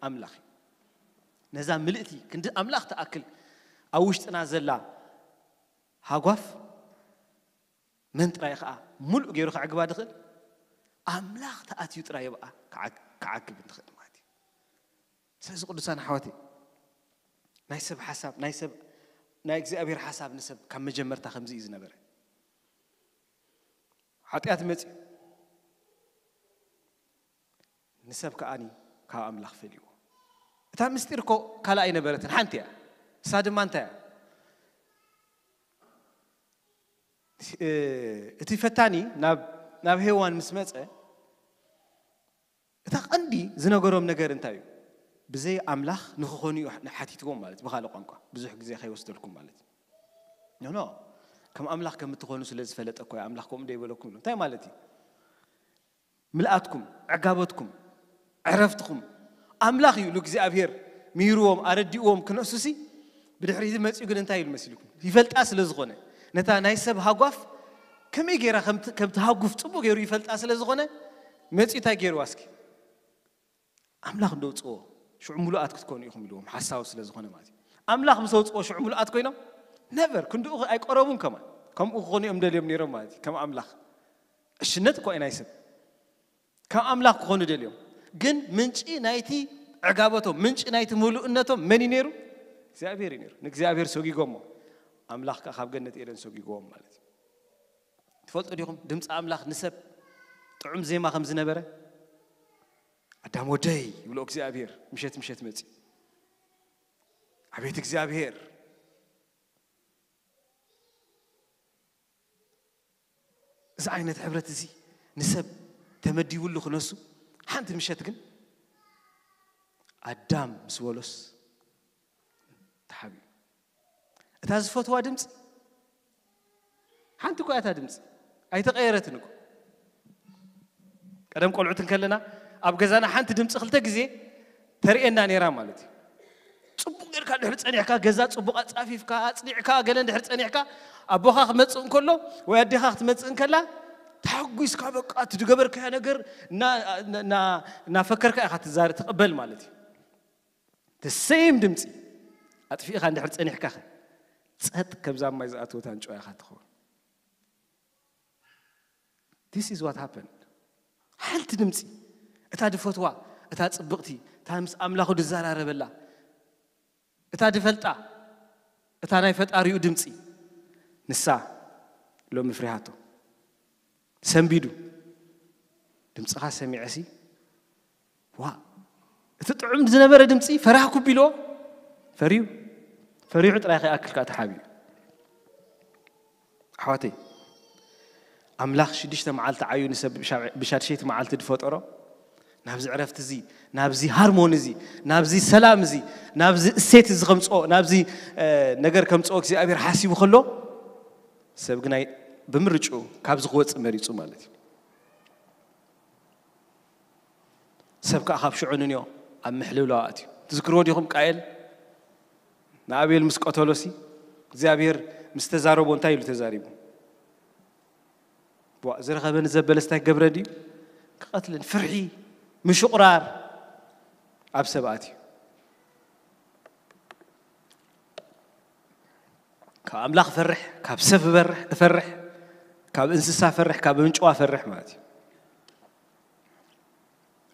ኣምላኽ እዩ። ነዛ ምልእቲ ክንዲ ኣምላኽ ትኣክል ኣብ ውሽጥና ዘላ ሃጓፍ መን ጥራይ ከዓ ሙሉእ ገይሩ ከዕግባ ድኽእል? ኣምላኽ ተኣትዩ ጥራይ ብኣ ክዓግ- ክዓግብ እንድኽእል ማለት እዩ። ስለዚ ቅዱሳን ኣሕዋተይ፣ ናይ ሰብ ሓሳብ ናይ ሰብ ናይ እግዚኣብሔር ሓሳብ ንሰብ ካብ መጀመርታ ከምዚ እዩ ዝነበረ። ሓጢኣት መፅዩ ንሰብ ከኣኒ ካብ ኣምላኽ ፈልይዎ። እታ ምስጢር እኮ ካልእ ኣይነበረትን፣ ሓንቲ እያ። እሳ ድማ እንታይ እያ? እ፣ እቲ ፈታኒ ናብ፣ ናብ ሄዋን ምስ መጸ፣ እታ ቀንዲ ዝነገሮም ነገር እንታይ እዩ? ብዘይ ኣምላኽ ንኽኾኑ እዩ ሓቲትዎም ማለት፣ ብኻልእ ቋንቋ፣ ብዙሕ ግዜ ከይወስደልኩም ማለት እዩ። ኖ፣ ኖ፣ ከም ኣምላኽ ከም እትኾኑ ስለ ዝፈለጠ እኮ እዩ ኣምላኽ ከምኡ ደይበለኩም ኢሉ። እንታይ ማለት እዩ? ምልኣትኩም፣ ዕጋበትኩም፣ ዕረፍትኩም ኣምላኽ እዩ ኢሉ እግዚኣብሔር ምሂርዎም፣ ኣረዲእዎም ክነሱሲ፣ ብድሕሪት መጺኡ ግን እንታይ ኢሉ መሲልኩም? ይፈልጣ ስለ ዝኾነ፣ ነታ ናይ ሰብ ሃጓፍ ከመይ ገይራ ከም ት-፣ ከም ትሃጉፍ ጽቡቕ ገይሩ ይፈልጣ ስለ ዝኾነ፣ መጺኡ እንታይ ገይርዋ እስኪ? ኣምላኽ እንዶ ውጽዎ፣ ሽዑ ምሉኣት ክትኮኑ ኢኹም ኢልዎም፣ ሓሳዊ ስለ ዝኾነ ማለት እዩ። ኣምላኽ ምስ ኣውጽዎ ሽዑ ምሉኣት ኮይኖም? ነቨር፣ ክንድኡ ኣይቀረቡን ከማን። ከምኡ ክኾኑ እዮም ደልዮም ነይሮም ማለት እዩ፣ ከም ኣምላኽ። ዕሽነት እኮ እዩ ናይ ሰብ። ከም ኣምላኽ ክኾኑ ደልዮም። ግን ምንጪ ናይቲ ዕጋበቶም፣ ምንጪ ናይቲ ምሉእነቶም መን እዩ ነይሩ? እግዚኣብሔር እዩ ነይሩ። ንእግዚኣብሔር ሰጊጎሞ፣ ኣምላኽ ከኣ ካብ ገነት ኤደን ሰጊግዎም ማለት እዩ። ትፈልጡ ዲኹም ድምፂ ኣምላኽ ንሰብ ጥዑም ዜማ ከም ዝነበረ? ኣዳም ወደይ ይብሎ እግዚኣብሔር፣ ምሸት ምሸት መፂ። ኣቤት እግዚኣብሔር! እዚ ዓይነት ሕብረት እዚ ንሰብ ተመዲቡሉ ክነሱ፣ ሓንቲ ምሸት ግን ኣዳም ምስ በሎስ ተሓብዩ። እታ ዝፈትዋ ድምፂ ሓንቲ እኮ እያ፣ እታ ድምፂ ኣይተቐየረትን እኮ። ቀደም ቆልዑት እንከለና ኣብ ገዛና ሓንቲ ድምፂ ክልተ ግዜ ተርእየና ነይራ ማለት እዩ። ጽቡቕ ጌርካ እንድሕር ጸኒሕካ፣ ገዛ ጽቡቕ ኣጻፊፍካ፣ ኣጽኒዕካ፣ ገለ እንድሕር ጸኒሕካ፣ ኣቦኻ ክመጽእ እንከሎ ወይ ኣዴኻ ክትመጽእ እንከላ፣ ተሓጒስካ በቃ እቲ ዝገበርካዮ ነገር እና-፣ እና-፣ እናፈከርካ ኢኻ ትዛረ-፣ ትቕበል ማለት እዩ። The same ድምፂ ኣጥፊእኻ እንድሕር ጸኒሕካ ኸ፣ ጸጥ ከምዛ ማይ ዝኣተወት ኣንጭዋ ኢኻ ትኸውን። This is what happened። ሓንቲ ድምፂ፣ እታ ድፈትዋ፣ እታ ጽብቕቲ፣ እታ ምስ ኣምላኹ ድዘራረበላ፣ እታ ድፈልጣ፣ እታ ናይ ፈጣሪኡ ድምፂ፣ ንሳ ሎሚ ፍሪሃቶ። ሰንቢዱ። ድምፅኻ ሰሚዐሲ፣ ዋ፣ እቲ ጥዑም ዝነበረ ድምፂ ፈራህኩ ቢልዎ፣ ፈርዩ። ፈሪሑ ጥራይ ከይኣክል ከኣ ተሓብዩ። ኣሕዋተይ፣ ኣምላኽ ሽዱሽተ መዓልቲ ዓዩ ንሰብ ብሻ-፣ ብሻድሸይቲ መዓልቲ ዝፈጠሮ፣ ናብዚ ዕረፍቲ እዚ፣ ናብዚ ሃርሞኒ እዚ፣ ናብዚ ሰላም እዚ፣ ናብዚ እሴት እዚ ከምጽኦ፣ ናብዚ፣ እ፣ ነገር ከምጽኦ እግዚኣብሔር ሓሲቡ ከሎ፣ ሰብ ግን ኣይ-፣ ብምርጭኡ ካብዚ ክወጽእ መሪጹ ማለት እዩ። ሰብ ከኣ ካብ ሽዑ ንንዮ ኣብ ምሕልውላው ኣትዩ። ትዝክርዎ ዲኹም? ቃየል ንኣቤል ምስ ቀተሎሲ እግዚኣብሔር ምስ ተዛረቦ እንታይ ኢሉ ተዛሪቡ? "ቧእ፣ ዝረኸበኒ ዘበለስ እንታይ ክገብረ ድዩ? ክቐትልን?" ፍርሒ፣ ምሽቑራር ኣብ ሰብ ኣትዩ። ካብ ኣምላኽ እፈርሕ፣ ካብ ሰብ እፈርሕ፣ እፈርሕ፣ ካብ እንስሳ እፈርሕ፣ ካብ ኣንጭዋ እፈርሕ ማለት እዩ።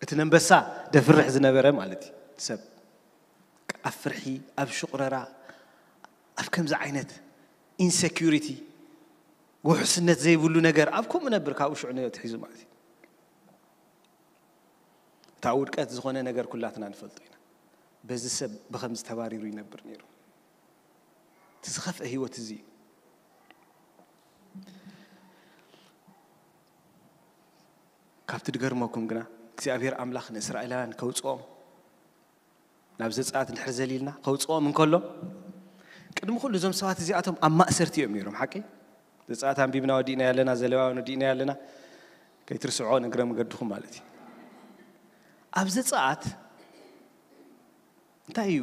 እቲ ነንበሳ ደፍርሕ ዝነበረ ማለት እዩ። ሰብ ኣብ ፍርሒ፣ ኣብ ሽቑረራ፣ ኣብ ከምዚ ዓይነት ኢንሴኩሪቲ፣ ውሕስነት ዘይብሉ ነገር፣ ኣብ ከምኡ ነብር፣ ካብኡ ሽዑ ነዮ ትሒዙ ማለት እዩ። እታ ውድቀት ዝኾነ ነገር ኩላትና ንፈልጦ ኢና። በዚ ሰብ ብኸምዚ ተባሪሩ ይነብር ነይሩ። እቲ ዝኸፍአ ህይወት እዚ እዩ። ካብቲ ድገርመኩም ግና እግዚኣብሔር ኣምላኽ ንእስራኤላውያን ከውፅኦም ናብ ዘፀኣት እንድሕር ዘሊልና ከውፅኦም እንከሎ፣ ቅድሚ ኩሉ እዞም ሰባት እዚኣቶም ኣብ ማእሰርቲ እዮም ነይሮም። ሓቂ? ዘፀኣት ኣንቢብና ወዲእና ያለና፣ ዘሌዋውያን ወዲእና ያለና፣ ከይትርስዖ ንግረ መገድኹም ማለት እዩ። ኣብ ዘፀኣት እንታይ እዩ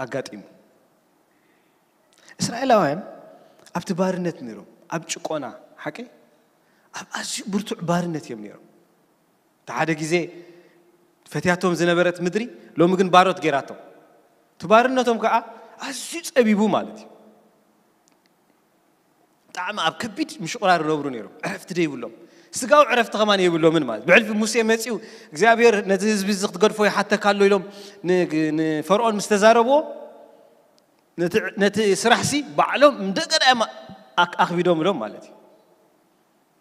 ኣጋጢሙ? እስራኤላውያን ኣብቲ ባርነት ነይሮም፣ ኣብ ጭቆና፣ ሓቂ? ኣብ ኣዝዩ ብርቱዕ ባርነት እዮም ነይሮም። እቲ ሓደ ግዜ ፈትያቶም ዝነበረት ምድሪ ሎሚ ግን ባሮት ገይራቶም። እቲ ባርነቶም ከዓ ኣዝዩ ጸቢቡ ማለት እዩ። ብጣዕሚ ኣብ ከቢድ ምሽቑራር ይነብሩ ነይሮም። ዕረፍቲ ደይብሎም። ስጋዊ ዕረፍቲ ከማን የብሎምን ማለት። ብሕልፊ ሙሴ መጺኡ እግዚኣብሔር ነዚ ህዝቢ እዚ ክትገድፎ ይሓተካ ኣሎ ኢሎም ን-፣ ንፈርዖን ምስ ተዛረብዎ፣ ነቲ፣ ነቲ ስራሕሲ ባዕሎም እንደገና እዮም ኣክ-፣ ኣኽቢዶምሎም ማለት እዩ።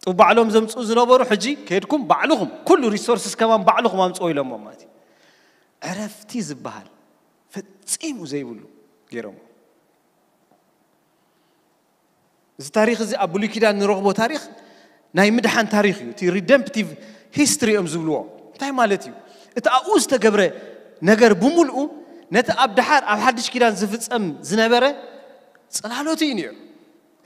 ጡብ ባዕሎም ዘምፅኡ ዝነበሩ ሕጂ ከድኩም ባዕልኹም ኩሉ ሪሶርስስ ከማን ባዕልኹም ኣምፅኦ ኢሎሞ ማለት እዩ። ዕረፍቲ ዝበሃል ፈፂሙ ዘይብሉ ገይሮሞ። እዚ ታሪኽ እዚ ኣብ ብሉይ ኪዳን ንረኽቦ ታሪኽ ናይ ምድሓን ታሪኽ እዩ። እቲ ሪደምፕቲቭ ሂስትሪ እዮም ዝብልዎ። እንታይ ማለት እዩ? እቲ ኣብኡ ዝተገብረ ነገር ብምልኡ ነቲ ኣብ ደሓር ኣብ ሓድሽ ኪዳን ዝፍጸም ዝነበረ ጽላሎት እዩ ነይሩ።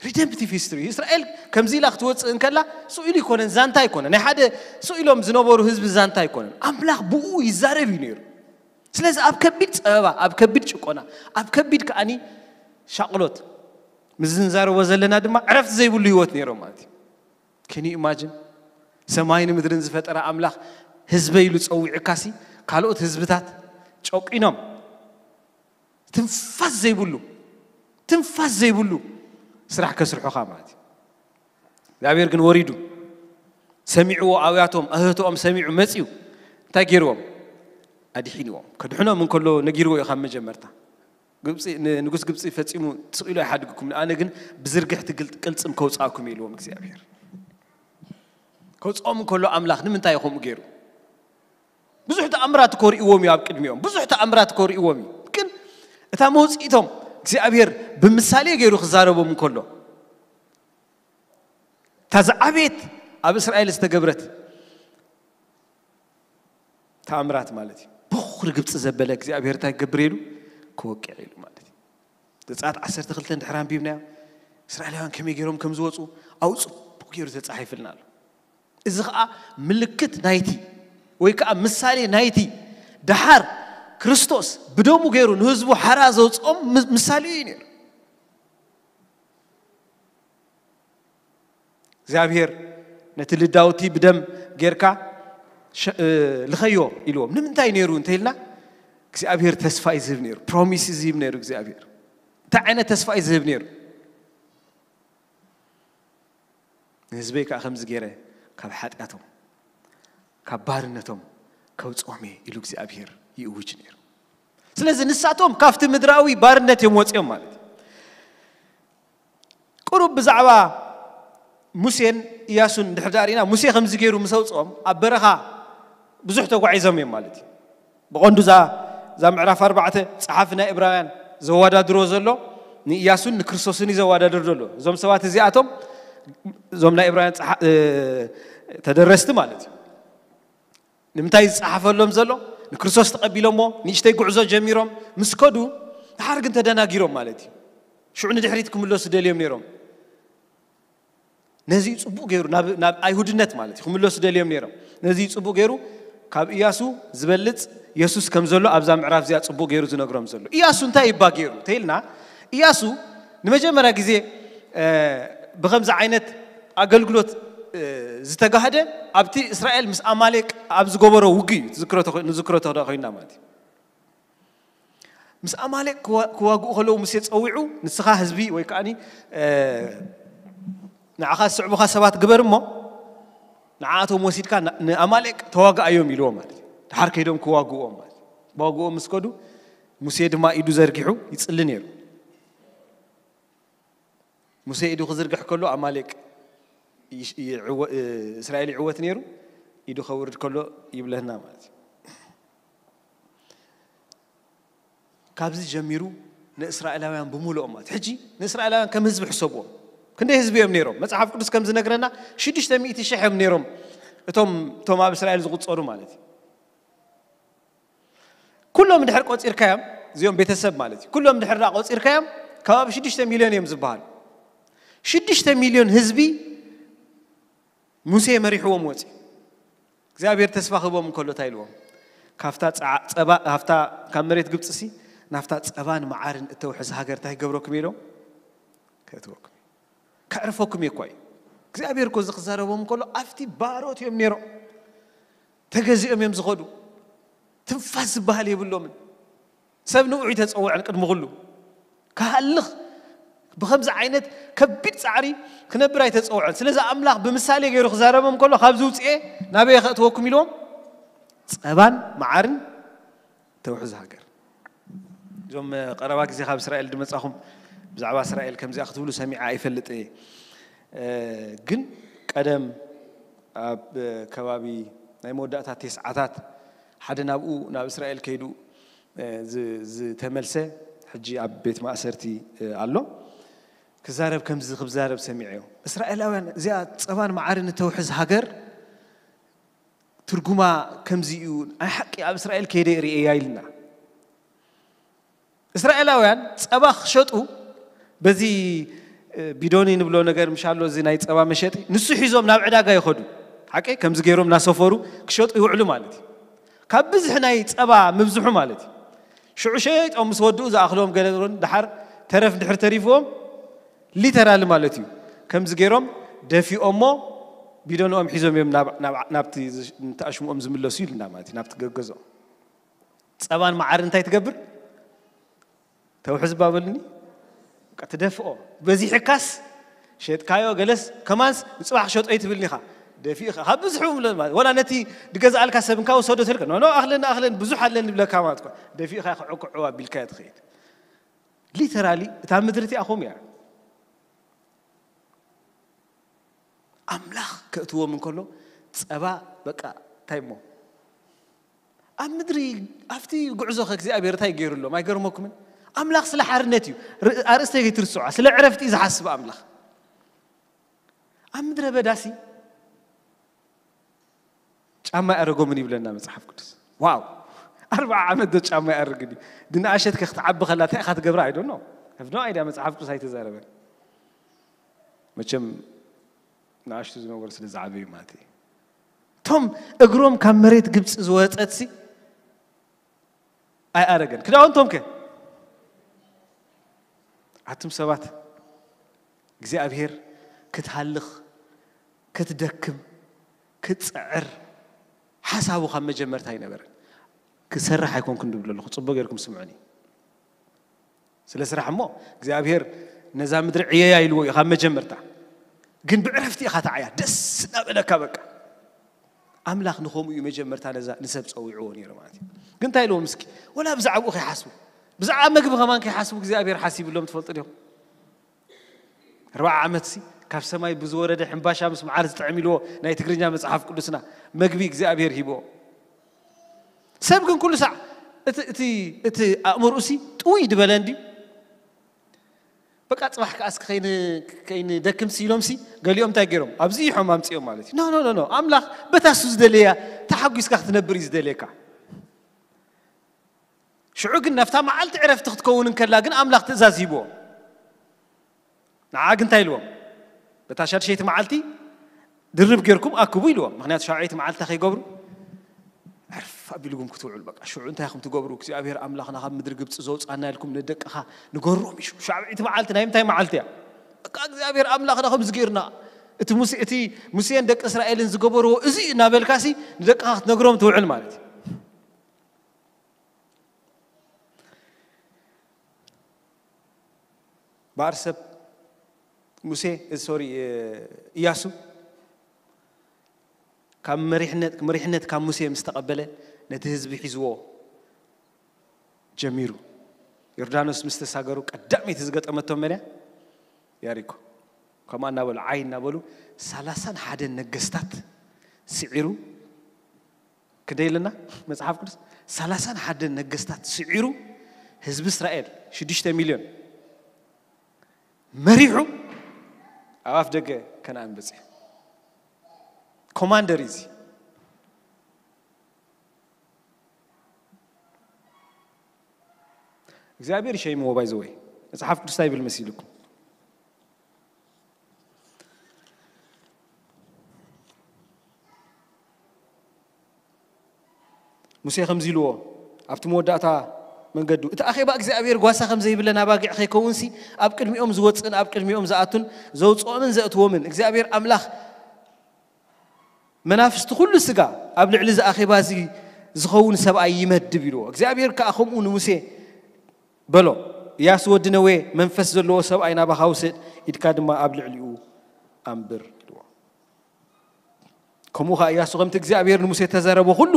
ሪደምፕቲቭ ሂስትሪ እስራኤል ከምዚ ኢላ ክትወፅእ እንከላ ስኢሉ ኣይኮነን፣ ዛንታ ኣይኮነን፣ ናይ ሓደ ስኢሎም ዝነበሩ ህዝቢ ዛንታ ኣይኮነን። ኣምላኽ ብኡ ይዛረብ እዩ ነይሩ። ስለዚ ኣብ ከቢድ ፀበባ፣ ኣብ ከቢድ ጭቆና፣ ኣብ ከቢድ ከኣኒ ሻቕሎት ምስ ዝንዛረቦ ዘለና ድማ ዕረፍቲ ዘይብሉ ህይወት ነይሮም ማለት እዩ። ከን ኢማጅን ሰማይን ምድርን ዝፈጠረ ኣምላኽ ህዝበይ ኢሉ ፀዊዑካሲ ካልኦት ህዝብታት ጨቂኖም ትንፋስ ዘይብሉ ትንፋስ ዘይብሉ ስራሕ ከስርሑኻ ማለት እዩ። እግዚኣብሔር ግን ወሪዱ ሰሚዕዎ፣ ኣብያቶም ኣህህቶኦም ሰሚዑ መፅዩ እንታይ ገይርዎም? ኣድሒንዎም። ከድሕኖም እንከሎ ነጊርዎ እዩ ካብ መጀመርታ። ግብፂ ንንጉስ ግብፂ ፈፂሙ ስቕ ኢሉ ኣይሓድግኩም፣ ኣነ ግን ብዝርግሕቲ ግልጥ ቅልፅም ከውፃእኩም ኢልዎም እግዚኣብሔር። ከውፅኦም እንከሎ ኣምላኽ ንምንታይ እዩ ከምኡ ገይሩ? ብዙሕ ተኣምራት እኮ ርእዎም እዩ ኣብ ቅድሚኦም፣ ብዙሕ ተኣምራት እኮ ርእዎም እዩ። ግን እታ መውፅኢቶም እግዚኣብሔር ብምሳሌ ገይሩ ክዛረቦም እንከሎ እታ ዝዓበየት ኣብ እስራኤል ዝተገብረት ተኣምራት ማለት እዩ። በኹሪ ግብፂ ዘበለ እግዚኣብሔር እንታይ ክገብር ኢሉ? ክወቅዕ ኢሉ ማለት እዩ። ዘፀኣት ዓሰርተ ክልተ እንድሕር ኣንቢብናዮ እስራኤላውያን ከመይ ገይሮም ከም ዝወፁ ኣብኡ ፅቡቕ ገይሩ ተፃሒፍልና ኣሎ። እዚ ከዓ ምልክት ናይቲ ወይ ከዓ ምሳሌ ናይቲ ደሓር ክርስቶስ ብደሙ ገይሩ ንህዝቡ ሓራ ዘውፅኦም ም- ምሳሌ እዩ ነይሩ። እግዚኣብሔር ነቲ ልዳውቲ ብደም ጌርካ ሸ- እ፣ ልኸዮ ኢልዎም። ንምንታይ ነይሩ እንተኢልና እግዚኣብሔር ተስፋ እዩ ዝህብ ነይሩ፣ ፕሮሚስ እዩ ዝህብ ነይሩ እግዚኣብሔር። እንታይ ዓይነት ተስፋ እዩ ዝህብ ነይሩ? ንህዝበይ ከዓ ከምዚ ገይረ ካብ ሓጢኣቶም ካብ ባርነቶም ከውፅኦም እየ ኢሉ እግዚኣብሔር ይእውጅ ነይሩ። ስለዚ ንሳቶም ካብቲ ምድራዊ ባርነት እዮም ወፂኦም ማለት እዩ። ቁሩብ ብዛዕባ ሙሴን ኢያሱን እንድሕር ዳኣ ርኢና፣ ሙሴ ከምዚ ገይሩ ምስ ኣውፅኦም ኣብ በረኻ ብዙሕ ተጓዒዞም እዮም ማለት እዩ። ብቐንዱ እዛ እዛ ምዕራፍ ኣርባዕተ ጸሓፊ ናይ እብራውያን ዘወዳድሮ ዘሎ ንኢያሱን ንክርስቶስን እዩ ዘወዳድር ዘሎ። እዞም ሰባት እዚኣቶም እዞም ናይ እብራውያን ጸሓ- እ፣ ተደረስቲ ማለት እዩ። ንምንታይ ዝጸሓፈሎም ዘሎ? ንክርስቶስ ተቐቢሎሞ ንእሽተይ ጉዕዞ ጀሚሮም ምስ ከዱ ድሓር ግን ተደናጊሮም ማለት እዩ። ሽዑ ንድሕሪት ክምለሱ ደልዮም ነይሮም። ነዚ እዩ ጽቡቕ ገይሩ ናብ ናብ ኣይሁድነት ማለት እዩ ክምለሱ ደልዮም ነይሮም። ነዚ እዩ ጽቡቕ ገይሩ ካብ ኢያሱ ዝበልጽ የሱስ ከም ዘሎ ኣብዛ ምዕራፍ እዚኣ ጽቡቕ ገይሩ ዝነግሮም ዘሎ። ኢያሱ እንታይ ይባ ገይሩ ተይልና ኢያሱ ንመጀመርያ ግዜ እ፣ ብኸምዚ ዓይነት ኣገልግሎት እ፣ ዝተጋህደ ኣብቲ እስራኤል ምስ ኣማሌቅ ኣብ ዝገበሮ ውግእ እዩ ትዝክሮ ተኾ- ንዝክሮ ተኾ- ኮይንና ማለት እዩ። ምስ ኣማሌቅ ክዋ- ክዋግኡ ከለዉ ሙሴ ጸዊዑ ንስኻ ህዝቢ ወይ ከዓኒ እ፣ ንዓኻ ዝስዕቡኻ ሰባት ግበር እሞ ንዓኣቶም ወሲድካ ን- ንኣማሌቅ ተዋግኣዮም ኢልዎ ማለት እዩ። ድሓር ከይዶም ክዋግእዎም ማለት እዩ። ክዋግእዎም ምስ ከዱ ሙሴ ድማ ኢዱ ዘርጊሑ ይጽሊ ነይሩ። ሙሴ ኢዱ ክዝርግሕ ከሎ ኣማሌቅ ይሽ- ይዕወ- እስራኤል ይዕወት ነይሩ። ኢዱ ከውርድ ከሎ ይብለና ማለት እዩ። ካብዚ ጀሚሩ ንእስራኤላውያን ብምልኦም ማለት ሕጂ ንእስራኤላውያን ከም ህዝቢ ሕሰብዎም። ክንደይ ህዝቢ እዮም ነይሮም? መጽሓፍ ቅዱስ ከም ዝነግረና ሽዱሽተ ሚእቲ ሽሕ እዮም ነይሮም። እቶም እቶም ኣብ እስራኤል ዝቁጸሩ ማለት እዩ። ኩሎም ድሕር ቆጺርካዮም እዚኦም ቤተሰብ ማለት እዩ። ኩሎም ድሕር ዳ ቆጺርካዮም ከባቢ ሽዱሽተ ሚልዮን እዮም ዝበሃሉ። ሽዱሽተ ሚልዮን ህዝቢ ሙሴ መሪሕዎም ወፂ እግዚኣብሔር ተስፋ ክህቦም እንከሎ እንታይ ኢልዎም? ካብታ ጸዓ- ጸባ ካብታ ካብ መሬት ግብፂ ሲ ናብታ ጸባን መዓርን እተውሕዝ ሃገር እንታይ ክገብረኩም ኢሎም? ከእትወኩም እዩ። ከዕርፈኩም እየ እኳ እዩ እግዚኣብሔር እኮ እዚ ክዛረቦም እንከሎ ኣብቲ ባሮት እዮም ነይሮም። ተገዚኦም እዮም ዝኸዱ። ትንፋስ ዝበሃል የብሎምን። ሰብ ንውዑ ተፀውዐን ቅድሚ ኩሉ ክሃልኽ ብከምዚ ዓይነት ከቢድ ፃዕሪ ክነብር ኣይተፀውዐን። ስለዚ ኣምላኽ ብምሳሌ ገይሩ ክዛረቦም ከሎ ካብዚ ውፅኤ ናበየ ከእትወኩም ኢልዎም? ፀባን መዓርን ተውሕዝ ሃገር። እዞም ቀረባ ግዜ ካብ እስራኤል ድመፃኹም ብዛዕባ እስራኤል ከምዚኣ ክትብሉ ሰሚዓ ኣይፈልጥ እየ። ግን ቀደም ኣብ ከባቢ ናይ መወዳእታ ቴስዓታት ሓደ ናብኡ ናብ እስራኤል ከይዱ ዝተመልሰ ሕጂ ኣብ ቤት ማእሰርቲ ኣሎ። ክዛረብ ከምዚ ክዛረብ ሰሚዐዮ። እስራኤላውያን እዚኣ ጸባን መዓርን እተውሕዝ ሃገር ትርጉማ ከምዚ እዩ፣ ናይ ሓቂ ኣብ እስራኤል ከይደ ርእያ ኢልና። እስራኤላውያን ጸባ ክሸጡ በዚ ቢዶኒ ንብሎ ነገር ምሻሎ እዚ ናይ ጸባ መሸጢ ንሱ ሒዞም ናብ ዕዳጋ ይኸዱ። ሓቂ ከምዚ ገይሮም እናሰፈሩ ክሸጡ ይውዕሉ ማለት እዩ። ካብ ብዝሒ ናይ ጸባ ምብዝሑ ማለት እዩ። ሽዑ ሸይጦም ምስ ወድኡ ዝኣኽሎም ገለ ድሓር ተረፍ ድሕር ተሪፍዎም ሊተራል ማለት እዩ። ከምዚ ገይሮም ደፊኦሞ ቢዶንኦም ሒዞም እዮም ናብቲ ተኣሽምኦም ዝምለሱ ኢልና ማለት እዩ ናብቲ ገገዞ። ጸባን መዓር እንታይ ትገብር? ተውሕዝ ባበልኒ ትደፍኦ። በዚሕካስ ሸጥካዮ ገለስ ከማንስ ንጽባሕ ሸጦ ይትብልኒ ኢኻ። ደፊእኻ ካብ ብዙሑ ወላ ነቲ ድገዝኣልካ ሰብ እንካ ወሰዶ ተልከ ኖ ኖ ኣኽለን ኣኽለን ብዙሕ ኣለኒ ብለካ ማለት እኳ ደፊእኻ ክዕኩዕዋ ቢልካ ትኸይድ። ሊተራሊ እታ ምድሪ እቲኣ ኹም እያ። ኣምላኽ ከእትዎም እንከሎ ጸባ በቃ እንታይ እሞ ኣብ ምድሪ ኣብቲ ጉዕዞ ከእግዚኣብሔር እንታይ ገይሩሎም ኣይገርመኩምን? ኣምላኽ ስለ ሓርነት እዩ። ኣርእስተ ከይትርስዖ ስለ ዕረፍቲ እዩ ዝሓስብ ኣምላኽ። ኣብ ምድረ በዳሲ ጫማ ያረጎምን ይብለና መጽሓፍ ቅዱስ። ዋው ኣርባዓ ዓመት ዶ ጫማ ያርግን እዩ። ድንኣሸት ከክትዓቢ ከላ እንታይ ኢኻ ትገብራ ኣይዶ ነው ከፍዶ ኣይዳ መጽሓፍ ቅዱስ ኣይተዛረበን። መቸም ንኣሽቱ ዝነበሩ ስለ ዝዓበዩ ማለት እዩ። እቶም እግሮም ካብ መሬት ግብፂ ዝወፀትሲ ኣይኣረገን ክዳውንቶም ከ ኣቱም ሰባት እግዚኣብሔር ክትሃልኽ ክትደክም ክትፅዕር ሓሳቡ ካብ መጀመርታ ኣይነበረን። ክሰርሕ ኣይኮንኩን ድብል ኣለኹ ፅቡቅ ገይርኩም ስምዑኒ። ስለ ስራሕ እሞ እግዚኣብሔር ነዛ ምድሪ ዕየያ ኢልዎ እዩ ካብ መጀመርታ። ግን ብዕረፍቲ ኢኻ ተዓያ ደስ እናበለካ በቃ ኣምላኽ ንኸምኡ እዩ መጀመርታ ነዛ ንሰብ ፀዊዕዎ ነይሩ ማለት እዩ። ግን እንታይ ኢልዎም እስኪ ወላ ብዛዕባኡ ከይሓስቡ ብዛዕባ መግቢ ከማን ከይሓስቡ እግዚኣብሔር ሓሲብሎም ትፈልጡ ዲኹም? ኣርባዓ ዓመትሲ ካብ ሰማይ ብዝወረደ ሕምባሻ ምስ መዓር ዝጥዕም ኢልዎ ናይ ትግርኛ መፅሓፍ ቅዱስና መግቢ እግዚኣብሔር ሂብዎ። ሰብ ግን ኩሉ ሳዕ እቲ ኣእምርኡሲ ጥውይ ድበለ እንድዩ። በቃ ፅባሕ ከኣስ ከይንደክምሲ ኢሎምሲ ገሊኦም እንታይ ገይሮም ኣብዚ ይሖም ኣምፅኦም ማለት እዩ። ኖ ኖ ኖ ኣምላኽ በታሱ ዝደለያ ተሓጒስካ ክትነብር እዩ ዝደልየካ። ሽዑ ግን ናብታ መዓልቲ ዕረፍቲ ክትከውን እንከላ ግን ኣምላኽ ትእዛዝ ሂብዎም። ንዓ ግን እንታይ ኢልዎም? በታ ሻድሸይቲ መዓልቲ ድርብ ጌርኩም ኣክቡ ኢልዎም። ምክንያቱ ሻብዐይቲ መዓልቲ ከይገብሩ ዕርፍ ኣቢልኩም ክትውዕሉ በቃ ሽዑ እንታይ ኢኹም ትገብሩ? እግዚኣብሔር ኣምላኽና ካብ ምድሪ ግብፂ ዘውፃና ኢልኩም ንደቅኻ ንገሮም እዩ። ሻብዐይቲ መዓልቲ ናይ ምንታይ መዓልቲ እያ? በቃ እግዚኣብሔር ኣምላኽና ከምዚ ገይርና እቲ ሙሴ እቲ ሙሴን ደቂ እስራኤልን ዝገበርዎ እዚ እናበልካሲ ንደቅኻ ክትነግሮም ትውዕል ማለት እዩ። በኣር ሰብ ሙሴ ሶሪ እያሱ ካብ መሪሕነት መሪሕነት ካብ ሙሴ ምስ ተቐበለ ነቲ ህዝቢ ሒዝዎ ጀሚሩ። ዮርዳኖስ ምስ ተሳገሩ ቀዳመይቲ ዝገጠመቶም መን እያ? ያሪኮ። ከምኣ እናበሉ ዓይ እናበሉ ሰላሳን ሓደን ነገስታት ስዒሩ ክደ ኢልና መፅሓፍ ቅዱስ ሰላሳን ሓደን ነገስታት ስዒሩ ህዝቢ እስራኤል ሽዱሽተ ሚልዮን መሪሑ ኣብ ኣፍ ደገ ከነኣን በፂሑ። ኮማንደር እዚ እግዚኣብሔር ይሸይምዎ ባይዘወይ መፅሓፍ ቅዱስ እንታይ ይብል መሲልኩም? ሙሴ ከምዚ ኢልዎ ኣብቲ መወዳእታ መንገዱ እቲ ኣኼባ እግዚኣብሔር ጓሳ ከም ዘይብለን ኣባጊዕ ከይከውንሲ ኣብ ቅድሚኦም ዝወፅእን ኣብ ቅድሚኦም ዝኣቱን ዘውፅኦምን ዘእትዎምን እግዚኣብሔር ኣምላኽ መናፍስቲ ኩሉ ስጋ ኣብ ልዕሊ እዚ ኣኼባ እዚ ዝኸውን ሰብኣይ ይመድብ ኢልዎ። እግዚኣብሔር ከዓ ከምኡ ንሙሴ በሎ፣ እያሱ ወዲ ነዌ መንፈስ ዘለዎ ሰብኣይ ናባኻ ውሰድ፣ ኢድካ ድማ ኣብ ልዕሊኡ ኣንብር ኢልዎ። ከምኡ ኸዓ እያሱ ከምቲ እግዚኣብሔር ንሙሴ ተዘረቦ ኩሉ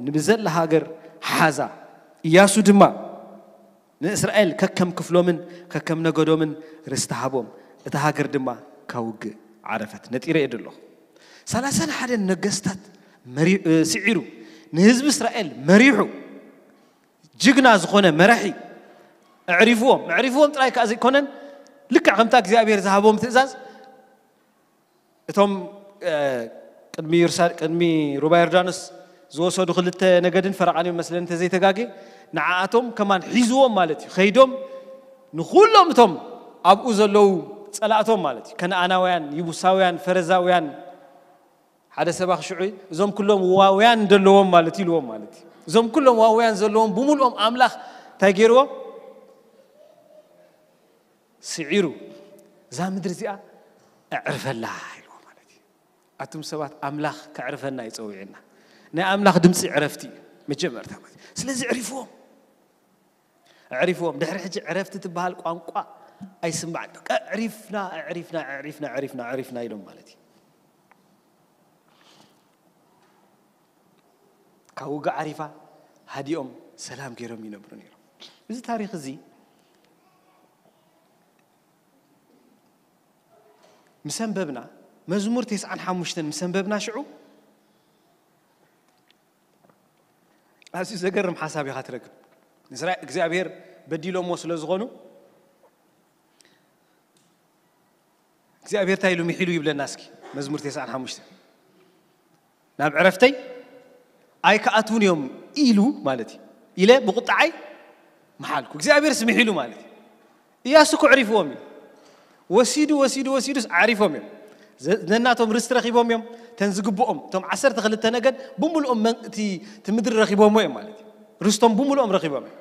ንብዘላ ሃገር ሓዛ። እያሱ ድማ ንእስራኤል ከከም ክፍሎምን ከከም ነገዶምን ርስቲ ሃቦም። እታ ሃገር ድማ ካብ ውግእ ዓረፈት። ነጢረ እየ ደለኹ። ሰላሳን ሓደን ነገስታት መሪ- እ፣ ስዒሩ፣ ንህዝቢ እስራኤል መሪሑ፣ ጅግና ዝኾነ መራሒ ኣዕሪፍዎም። ኣዕሪፍዎም ጥራይ ከኣ ዘይኮነን፣ ልክዕ ከምታ እግዚኣብሔር ዝሃቦም ትእዛዝ፣ እቶም እ፣ ቅድሚ ዮርሳ- ቅድሚ ሩባ ዮርዳኖስ ዝወሰዱ ክልተ ነገድን ፈረቓን እዮም መስለኒ እንተዘይተጋጌ፣ ንዓኣቶም ከማን ሒዝዎም ማለት እዩ። ከይዶም ንኹሎም እቶም ኣብኡ ዘለዉ ጸላእቶም ማለት እዩ፣ ከነኣናውያን፣ ይቡሳውያን፣ ፈረዛውያን፣ ሓደ ሰባኽ ሽዑ እዞም ኩሎም ዋውያን ዘለዎም ማለት እዩ ኢልዎም ማለት እዩ። እዞም ኩሎም ዋውያን ዘለዎም ብምልኦም ኣምላኽ እንታይ ገይርዎም? ስዒሩ፣ እዛ ምድሪ እዚኣ ኣዕርፈላ ኢልዎ ማለት እዩ። ኣቱም ሰባት፣ ኣምላኽ ከዕርፈና እዩ ጸዊዕና። ናይ ኣምላኽ ድምፂ ዕረፍቲ እዩ መጀመርታ ማለት እዩ። ስለዚ ዕሪፍዎም፣ ዕሪፍዎም። ድሕሪ ሕጂ ዕረፍቲ ትበሃል ቋንቋ ኣይስማዕን። በቃ ዕሪፍና፣ ዕሪፍና፣ ዕሪፍና፣ ዕሪፍና፣ ዕሪፍና ኢሎም ማለት እዩ። ካብ ውግእ ዓሪፋ ሃዲኦም ሰላም ገይሮም ይነብሩ ነይሮም። እዚ ታሪኽ እዚ ምስ ኣንበብና፣ መዝሙር ተስዓን ሓሙሽተን ምስ ኣንበብና ሽዑ ኣዝዩ ዘገርም ሓሳብ ኢኻ ትረክብ። ንስራ እግዚኣብሔር በዲሎሞ ስለ ዝኾኑ እግዚኣብሔር እንታይ ኢሉ ምሒሉ ይብለና እስኪ መዝሙር ተስዓን ሓሙሽተን ናብ ዕረፍተይ ኣይከኣትውን እዮም ኢሉ ማለት እዩ። ኢለ ብቁጣዓይ መሓልኩ። እግዚኣብሔር ስምሕ ኢሉ ማለት እዩ። እያሱ እኮ ዕሪፍዎም እዩ። ወሲዱ፣ ወሲዱ፣ ወሲዱስ ዓሪፎም እዮም። ዘ- ነናቶም ርስቲ ረኺቦም እዮም። ተን ዝግብኦም፣ እቶም ዓሰርተ ክልተ ነገድ ብምልኦም መን- እቲ እቲ ምድሪ ረኺቦምዎ እዮም ማለት እዩ። ርስቶም ብምልኦም ረኺቦም እዮም።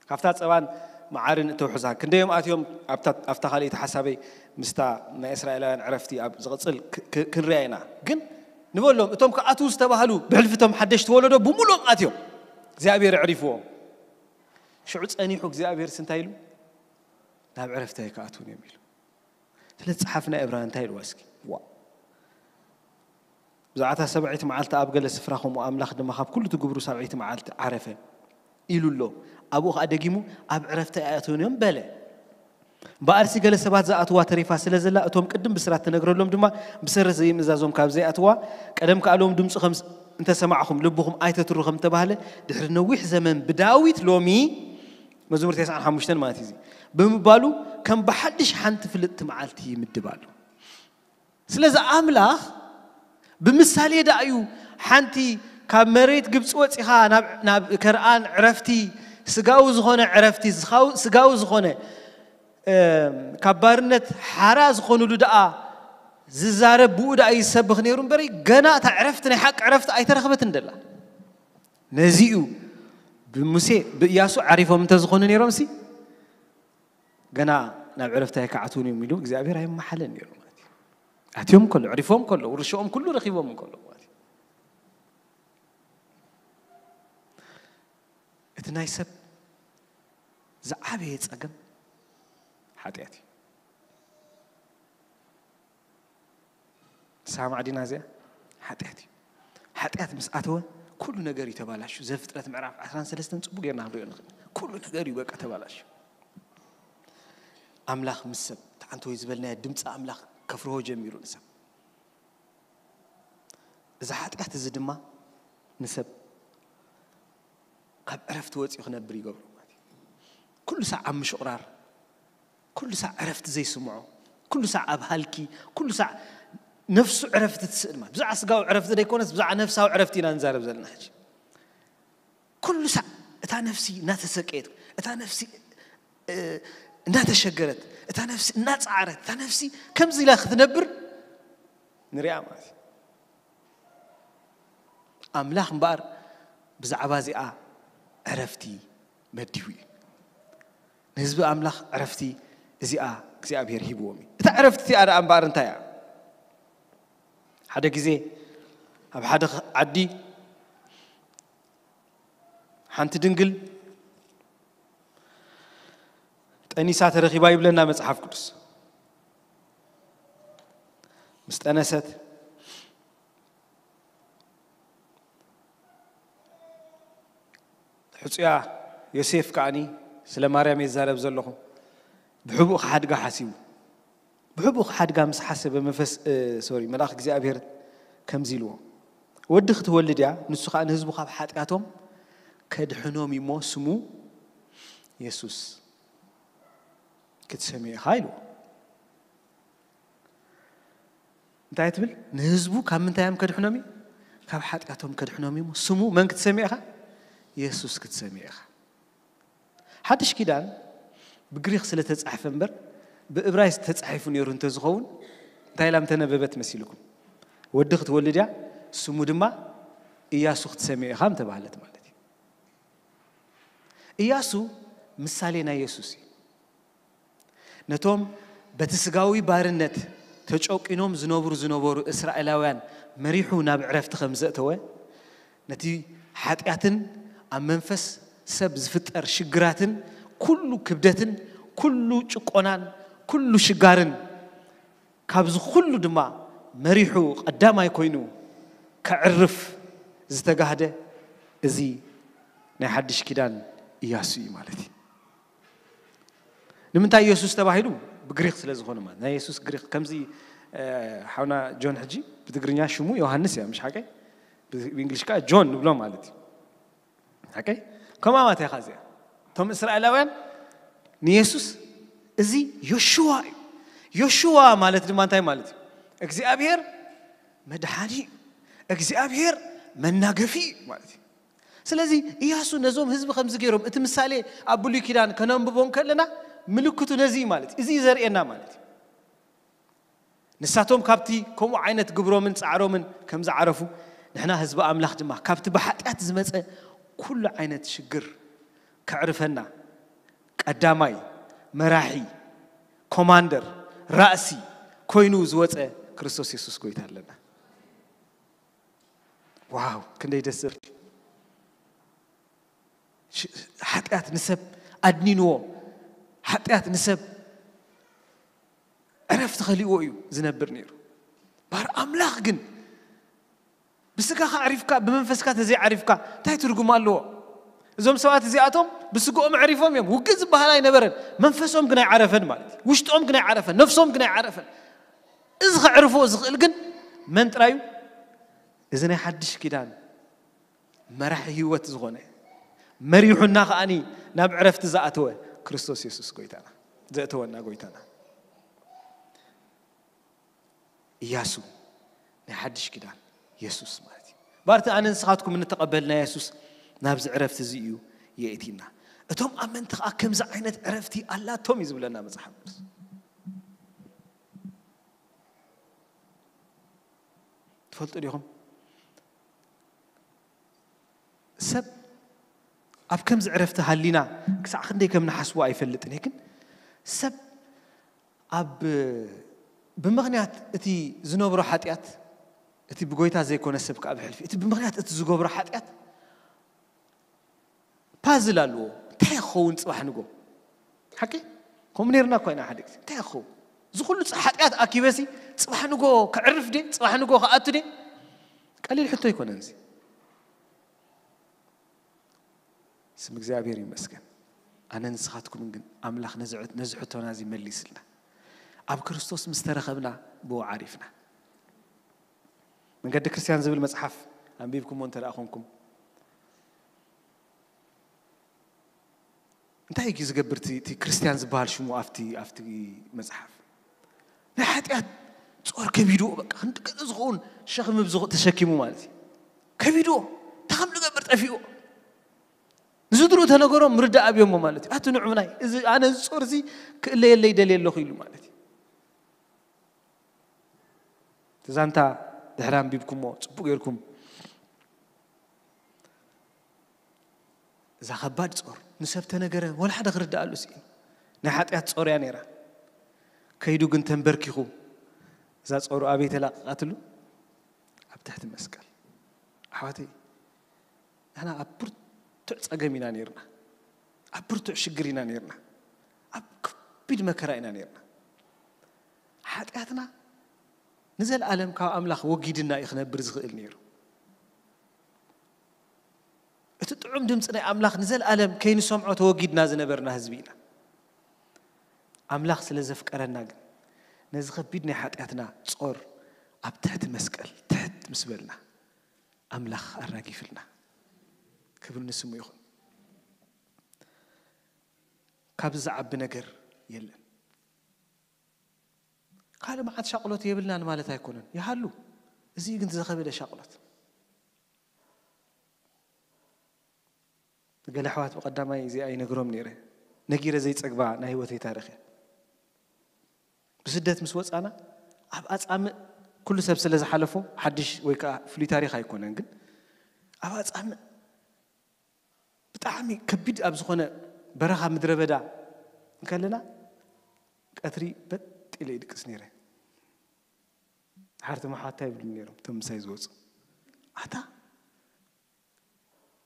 ካብታ ጸባን መዓርን እተውሕዛ ክንደዮም ኣትዮም ኣብታ ኣብታ ካልኣይቲ ሓሳበይ ምስታ ናይ እስራኤላውያን ዕረፍቲ ኣብ ዝቕጽል ክ- ክ- ክንሪኣ ኢና። ግን ንበሎም እቶም ክኣትዉ ዝተባህሉ ብሕልፊ እቶም ሓደሽቲ ወለዶ ብምልኦም ኣትዮም እግዚኣብሔር ኣዕሪፍዎም። ሽዑ ጸኒሑ እግዚኣብሔር እንታይ ኢሉ? ናብ ዕረፍቲ ኣይክኣትዉን እዮም ኢሉ። ስለዚ ጸሓፊ ናይ ዕብራውያን እንታይ ኢልዋ እስኪ? ዋ ብዛዕባ እታ ሰብዐይቲ መዓልቲ ኣብ ገለ ስፍራ ከምኡ ኣምላኽ ድማ ካብ ኩሉ ትግብሩ ሰብዐይቲ መዓልቲ ዓረፈ ኢሉ ኣሎ። ኣብኡ ኸኣ ደጊሙ ኣብ ዕረፍቲ ኣይኣትውን እዮም በለ። እምበኣርሲ ገለ ሰባት ዝኣትዋ ተሪፋ ስለ ዘላ እቶም ቅድም ብስራት ተነግረሎም ድማ ብሰረት ዘይምእዛዞም ካብ ዘይኣትዋ ቀደም ከኣ ሎም ድምፁ ከም እንተሰማዕኹም ልብኹም ኣይተትሩ ከም ተባህለ ድሕሪ ነዊሕ ዘመን ብዳዊት ሎሚ መዝሙር ተስዓን ሓሙሽተን ማለት እዩ ብምባሉ ከም ብሓድሽ ሓንቲ ፍልጥቲ መዓልቲ ይምድብ ኣሎ። ስለዚ ኣምላኽ ብምሳሌ ደኣ እዩ ሓንቲ ካብ መሬት ግብፂ ወፂኻ ናብ ናብ ከርኣን ዕረፍቲ ስጋዊ ዝኾነ ዕረፍቲ ዝኻው- ስጋዊ ዝኾነ እም፣ ካብ ባርነት ሓራ ዝኾኑሉ ደኣ ዝዛረብ ብኡ ደኣ ይሰብኽ ነይሩ እምበሪ ገና እታ ዕረፍቲ ናይ ሓቂ ዕረፍቲ ኣይተረኽበትን ደላ። ነዚ እዩ ብሙሴ ብእያሱ ዓሪፎም እንተዝኾኑ ነይሮም ሲ ገና ናብ ዕረፍቲ ኣይከዓትውን እዮም ኢሉ እግዚኣብሔር ኣይመሓለን ነይሩ ማለት እዩ። ኣትዮም ከሎ ዕሪፎም ከሎ ውርሻኦም ኩሉ ረኺቦም ከሎ ማለት እዩ። እቲ ናይ ሰብ ዝዓበየ ጸገም ሓጢኣት እዩ። ንስኻ ማዕዲና እዚኣ ሓጢኣት እዩ። ሓጢኣት ምስ ኣተወ ኩሉ ነገር እዩ ተባላሹ። ዘፍጥረት ምዕራፍ ዓሰርተ ሰለስተ ጽቡቅ ጌርና ክንሪኦ ንኽእል። ኩሉ ነገር እዩ በቃ ተባላሹ። ኣምላኽ ምስ ሰብ ተዓንቶ ወይ ዝበልናዮ ድምፂ ኣምላኽ ከፍርሆ ጀሚሩ ንሰብ። እዚ ሓጢኣት እዚ ድማ ንሰብ ካብ ዕረፍቲ ወፂኡ ክነብር ይገብሮ ማለት እዩ። ኩሉ ሳዕ ኣብ ምሽቕራር፣ ኩሉ ሳዕ ዕረፍቲ ዘይስምዖ፣ ኩሉ ሳዕ ኣብ ሃልኪ፣ ኩሉ ሳዕ ነፍሱ ዕረፍቲ ትስእል ማለት ብዛዕባ ስጋዊ ዕረፍቲ ዘይኮነስ ብዛዕባ ነፍሳዊ ዕረፍቲ ኢና ንዛረብ ዘለና ሕጂ። ኩሉ ሳዕ እታ ነፍሲ እናተሰቀየት እታ ነፍሲ እ፣ እናተሸገረት እታ ነፍሲ እናፀዓረት እታ ነፍሲ ከምዚ ኢላ ክትነብር ንሪኣ ማለት እዩ። ኣምላኽ እምበኣር ብዛዕባ እዚኣ ዕረፍቲ መዲቡ እዩ። ንህዝቢ ኣምላኽ ዕረፍቲ እዚኣ እግዚኣብሔር ሂብዎም እዩ። እታ ዕረፍቲ እቲኣ ደኣ እምበኣር እንታይ እያ? ሓደ ግዜ ኣብ ሓደ ዓዲ ሓንቲ ድንግል ጠኒሳ ተረኺባ ይብለና መጽሓፍ ቅዱስ። ምስ ጠነሰት ሕጹያ ዮሴፍ ከኣኒ ስለ ማርያም የዛረብ ዘለኹ ብሕቡእ ክሓድጋ ሓሲቡ ሕቡኽ ሓድጋ ምስ ሓሰበ መፈስ ሶሪ መልኣኽ እግዚኣብሔር ከምዚ ኢልዎ፣ ወዲ ክትወልድ እያ፣ ንሱ ከዓ ንህዝቡ ካብ ሓጢኣቶም ከድሕኖም እሞ ስሙ የሱስ ክትሰምዮ ኢኻ ኢልዎ። እንታይ ትብል? ንህዝቡ ካብ ምንታይ እዮም ከድሕኖም እዩ? ካብ ሓጢኣቶም ከድሕኖም እዩ እሞ ስሙ መን ክትሰምዮ ኢኻ? የሱስ ክትሰምዮ ኢኻ። ሓድሽ ኪዳን ብግሪክ ስለ ተጻሕፈ እምበር ብእብራይስጥ ተጻሒፉ ነይሩ እንተዝኸውን እንታይ ኢላ ምተነበበት መሲልኩም? ወዲ ክትወልድ እያ፣ ስሙ ድማ ኢያሱ ክትሰምዮ ኢኻ ምተባህለት ማለት እዩ። ኢያሱ ምሳሌ ናይ የሱስ እዩ። ነቶም በቲ ስጋዊ ባርነት ተጨቂኖም ዝነብሩ ዝነበሩ እስራኤላውያን መሪሑ ናብ ዕረፍቲ ከም ዘእተወ፣ ነቲ ሓጢኣትን ኣብ መንፈስ ሰብ ዝፍጠር ሽግራትን ኩሉ ክብደትን ኩሉ ጭቆናን ኩሉ ሽጋርን ካብዚ ኩሉ ድማ መሪሑ ቀዳማይ ኮይኑ ከዕርፍ ዝተጋህደ እዚ ናይ ሓድሽ ኪዳን ኢያሱ እዩ ማለት እዩ። ንምንታይ ኢየሱስ ተባሂሉ? ብግሪክ ስለ ዝኾነ ማለት ናይ ኢየሱስ ግሪክ ከምዚ ሓውና ጆን ሕጂ ብትግርኛ ሽሙ ዮሃንስ እያ ምሽ ሓቀይ? ብእንግሊሽ ከዓ ጆን ንብሎ ማለት እዩ። ሓቀይ? ከምኣ ማለት እያ እዚኣ። እቶም እስራኤላውያን ንየሱስ እዚ ዮሽዋ እዩ። ዮሽዋ ማለት ድማ እንታይ ማለት እዩ? እግዚኣብሔር መድሓኒ እዩ። እግዚኣብሔር መናገፊ እዩ ማለት እዩ። ስለዚ ኢያሱ ነዞም ህዝቢ ከምዚ ገይሮም እቲ ምሳሌ ኣብ ብሉይ ኪዳን ከነንብቦ እንከለና ምልክቱ ነዚ እዩ ማለት እዩ። እዚ እዩ ዘርእየና ማለት እዩ። ንሳቶም ካብቲ ከምኡ ዓይነት ግብሮምን ጻዕሮምን ከም ዝዓረፉ ንሕና ህዝቢ ኣምላኽ ድማ ካብቲ ብሓጢኣት ዝመጸ ኩሉ ዓይነት ሽግር ከዕርፈና ቀዳማይ መራሒ ኮማንደር ራእሲ ኮይኑ ዝወጸ ክርስቶስ የሱስ ጎይታ ኣለና። ዋው ክንደይ ደስ ዝብል። ሓጢኣት ንሰብ ኣድኒንዎ፣ ሓጢኣት ንሰብ ዕረፍቲ ከሊእዎ እዩ ዝነብር ነይሩ። ባር ኣምላኽ ግን ብስጋኻ ዕሪፍካ ብመንፈስካ ተዘይዓሪፍካ እንታይ ትርጉም ኣለዎ? እዞም ሰባት እዚኣቶም ብስግኦም ዕሪፎም እዮም፣ ውግእ ዝበሃል ኣይነበረን። መንፈሶም ግን ኣይዓረፈን ማለት እዩ። ውሽጦም ግን ኣይዓረፈን፣ ነፍሶም ግን ኣይዓረፈን። እዚ ከዕርፎ ዝኽእል ግን መን ጥራዩ? እዚ ናይ ሓድሽ ኪዳን መራሒ ህይወት ዝኾነ መሪሑና ከኣኒ ናብ ዕረፍቲ ዝኣተወ ክርስቶስ የሱስ ጎይታና ዘእተወና ጎይታና። ኢያሱ ናይ ሓድሽ ኪዳን የሱስ ማለት እዩ። ባርቲ ኣነ ንስኻትኩም እንተቐበልና የሱስ ናብዚ ዕረፍቲ እዚ እዩ የእቲና። እቶም ኣመንቲ ከዓ ከምዚ ዓይነት ዕረፍቲ ኣላቶም እዩ ዝብለና መጽሓፍ ቅዱስ። ትፈልጡ ዲኹም? ሰብ ኣብ ከምዚ ዕረፍቲ ሃሊና ክሳዕ ክንደይ ከም ንሓስቦ ኣይፈልጥን እየ፣ ግን ሰብ ኣብ ብምኽንያት እቲ ዝነብሮ ሓጢኣት እቲ ብጎይታ ዘይኮነ ሰብ ከዓ ብሕልፊ እቲ ብምኽንያት እቲ ዝገብሮ ሓጢኣት ፓዝል ኣለዎ። እንታይ ክኸውን ፅባሕ ንጎ ሓቂ ከምኡ ነርና እኳ ኢና ሓደ ግዜ እንታይ ክኸውን እዚ ኩሉ ሓጢኣት ኣኪበሲ ፅባሕ ንጎ ክዕርፍ ደ ፅባሕ ንጎ ክኣቱ ደ ቀሊል ሕቶ ኣይኮነን እዚ። ስም እግዚኣብሔር ይመስገን። ኣነ ንስኻትኩምን ግን ኣምላኽ ነዚ ሕቶና እዚ መሊስልና ኣብ ክርስቶስ ምስ ተረኸብና ብኡ ዓሪፍና። መንገዲ ክርስቲያን ዝብል መጽሓፍ ኣንቢብኩሞ እንተ ደኣ ኾንኩም እንታይ እዩ ዝገብር እቲ ክርስቲያን ዝበሃል ሽሙ ኣብቲ ኣብቲ መጽሓፍ? ናይ ሓጢኣት ጾር ከቢድዎ በቃ ክንዲ ገለ ዝኸውን ሸኽሚ ብዝኹ ተሸኪሙ ማለት እዩ። ከቢድዎ እንታይ ከም ዝገብር ጠፊእዎ። ንዝድሩ ተነገሮም ምርዳእ ኣብዮሞ ማለት እዩ። ኣቲ ንዑ ናይ እዚ ኣነ እዚ ጾር እዚ ክእለየለይ ደልየ ኣለኹ ኢሉ ማለት እዩ። ተዛንታ ድሕሪ ኣንቢብኩሞ ጽቡቅ ጌርኩም እዛ ከባድ ጾር ንሰብ ተነገረ ወላ ሓደ ክርዳኣሉ ስኢኑ። ናይ ሓጢኣት ጾር እያ ነይራ። ከይዱ ግን ተንበርኪኹ እዛ ጾሩ ኣበይ ተላቀቃትሉ? ኣብ ትሕቲ መስቀል። ኣሕዋተይ ንሕና ኣብ ብርቱዕ ጸገም ኢና ነይርና። ኣብ ብርቱዕ ሽግር ኢና ነይርና። ኣብ ከቢድ መከራ ኢና ነይርና። ሓጢኣትና ንዘለኣለም ካብ ኣምላኽ ወጊድና እዩ ክነብር ዝኽእል ነይሩ። እቲ ጥዑም ድምፂ ናይ ኣምላኽ ንዘለኣለም ከይንሰምዖ ተወጊድና ዝነበርና ህዝቢ ኢና። ኣምላኽ ስለ ዘፍቀረና ግን ነዚ ከቢድ ናይ ሓጢኣትና ጾር ኣብ ትሕቲ መስቀል ትሕት ምስ በልና ኣምላኽ ኣራጊፍልና። ክብሪ ንስሙ ይኹን። ካብዚ ዝዓቢ ነገር የለን። ካልእ መዓት ሻቕሎት የብልናን ማለት ኣይኮነን፣ ይሃሉ። እዚ ግን ዝኸበደ ሻቕሎት። ገለ ኣሕዋት ብቐዳማይ እዚኣ ይነግሮም ነይረ፣ ነጊረ ዘይጸግባ ናይ ህይወተይ ታሪኽ እያ። ብስደት ምስ ወጻና ኣብ ኣጻምእ፣ ኩሉ ሰብ ስለ ዝሓለፎ ሓድሽ ወይ ከኣ ፍሉይ ታሪኽ ኣይኮነን፣ ግን ኣብ ኣጻምእ ብጣዕሚ ከቢድ ኣብ ዝኾነ በረኻ ምድረ በዳ እንከለና ቀትሪ በጥ ኢለ ይድቅስ ነይረ። ሓርቶም ኣሕዋት እንታይ ይብሉ ነይሮም እቶም ምሳይ ዝወጹ? ኣታ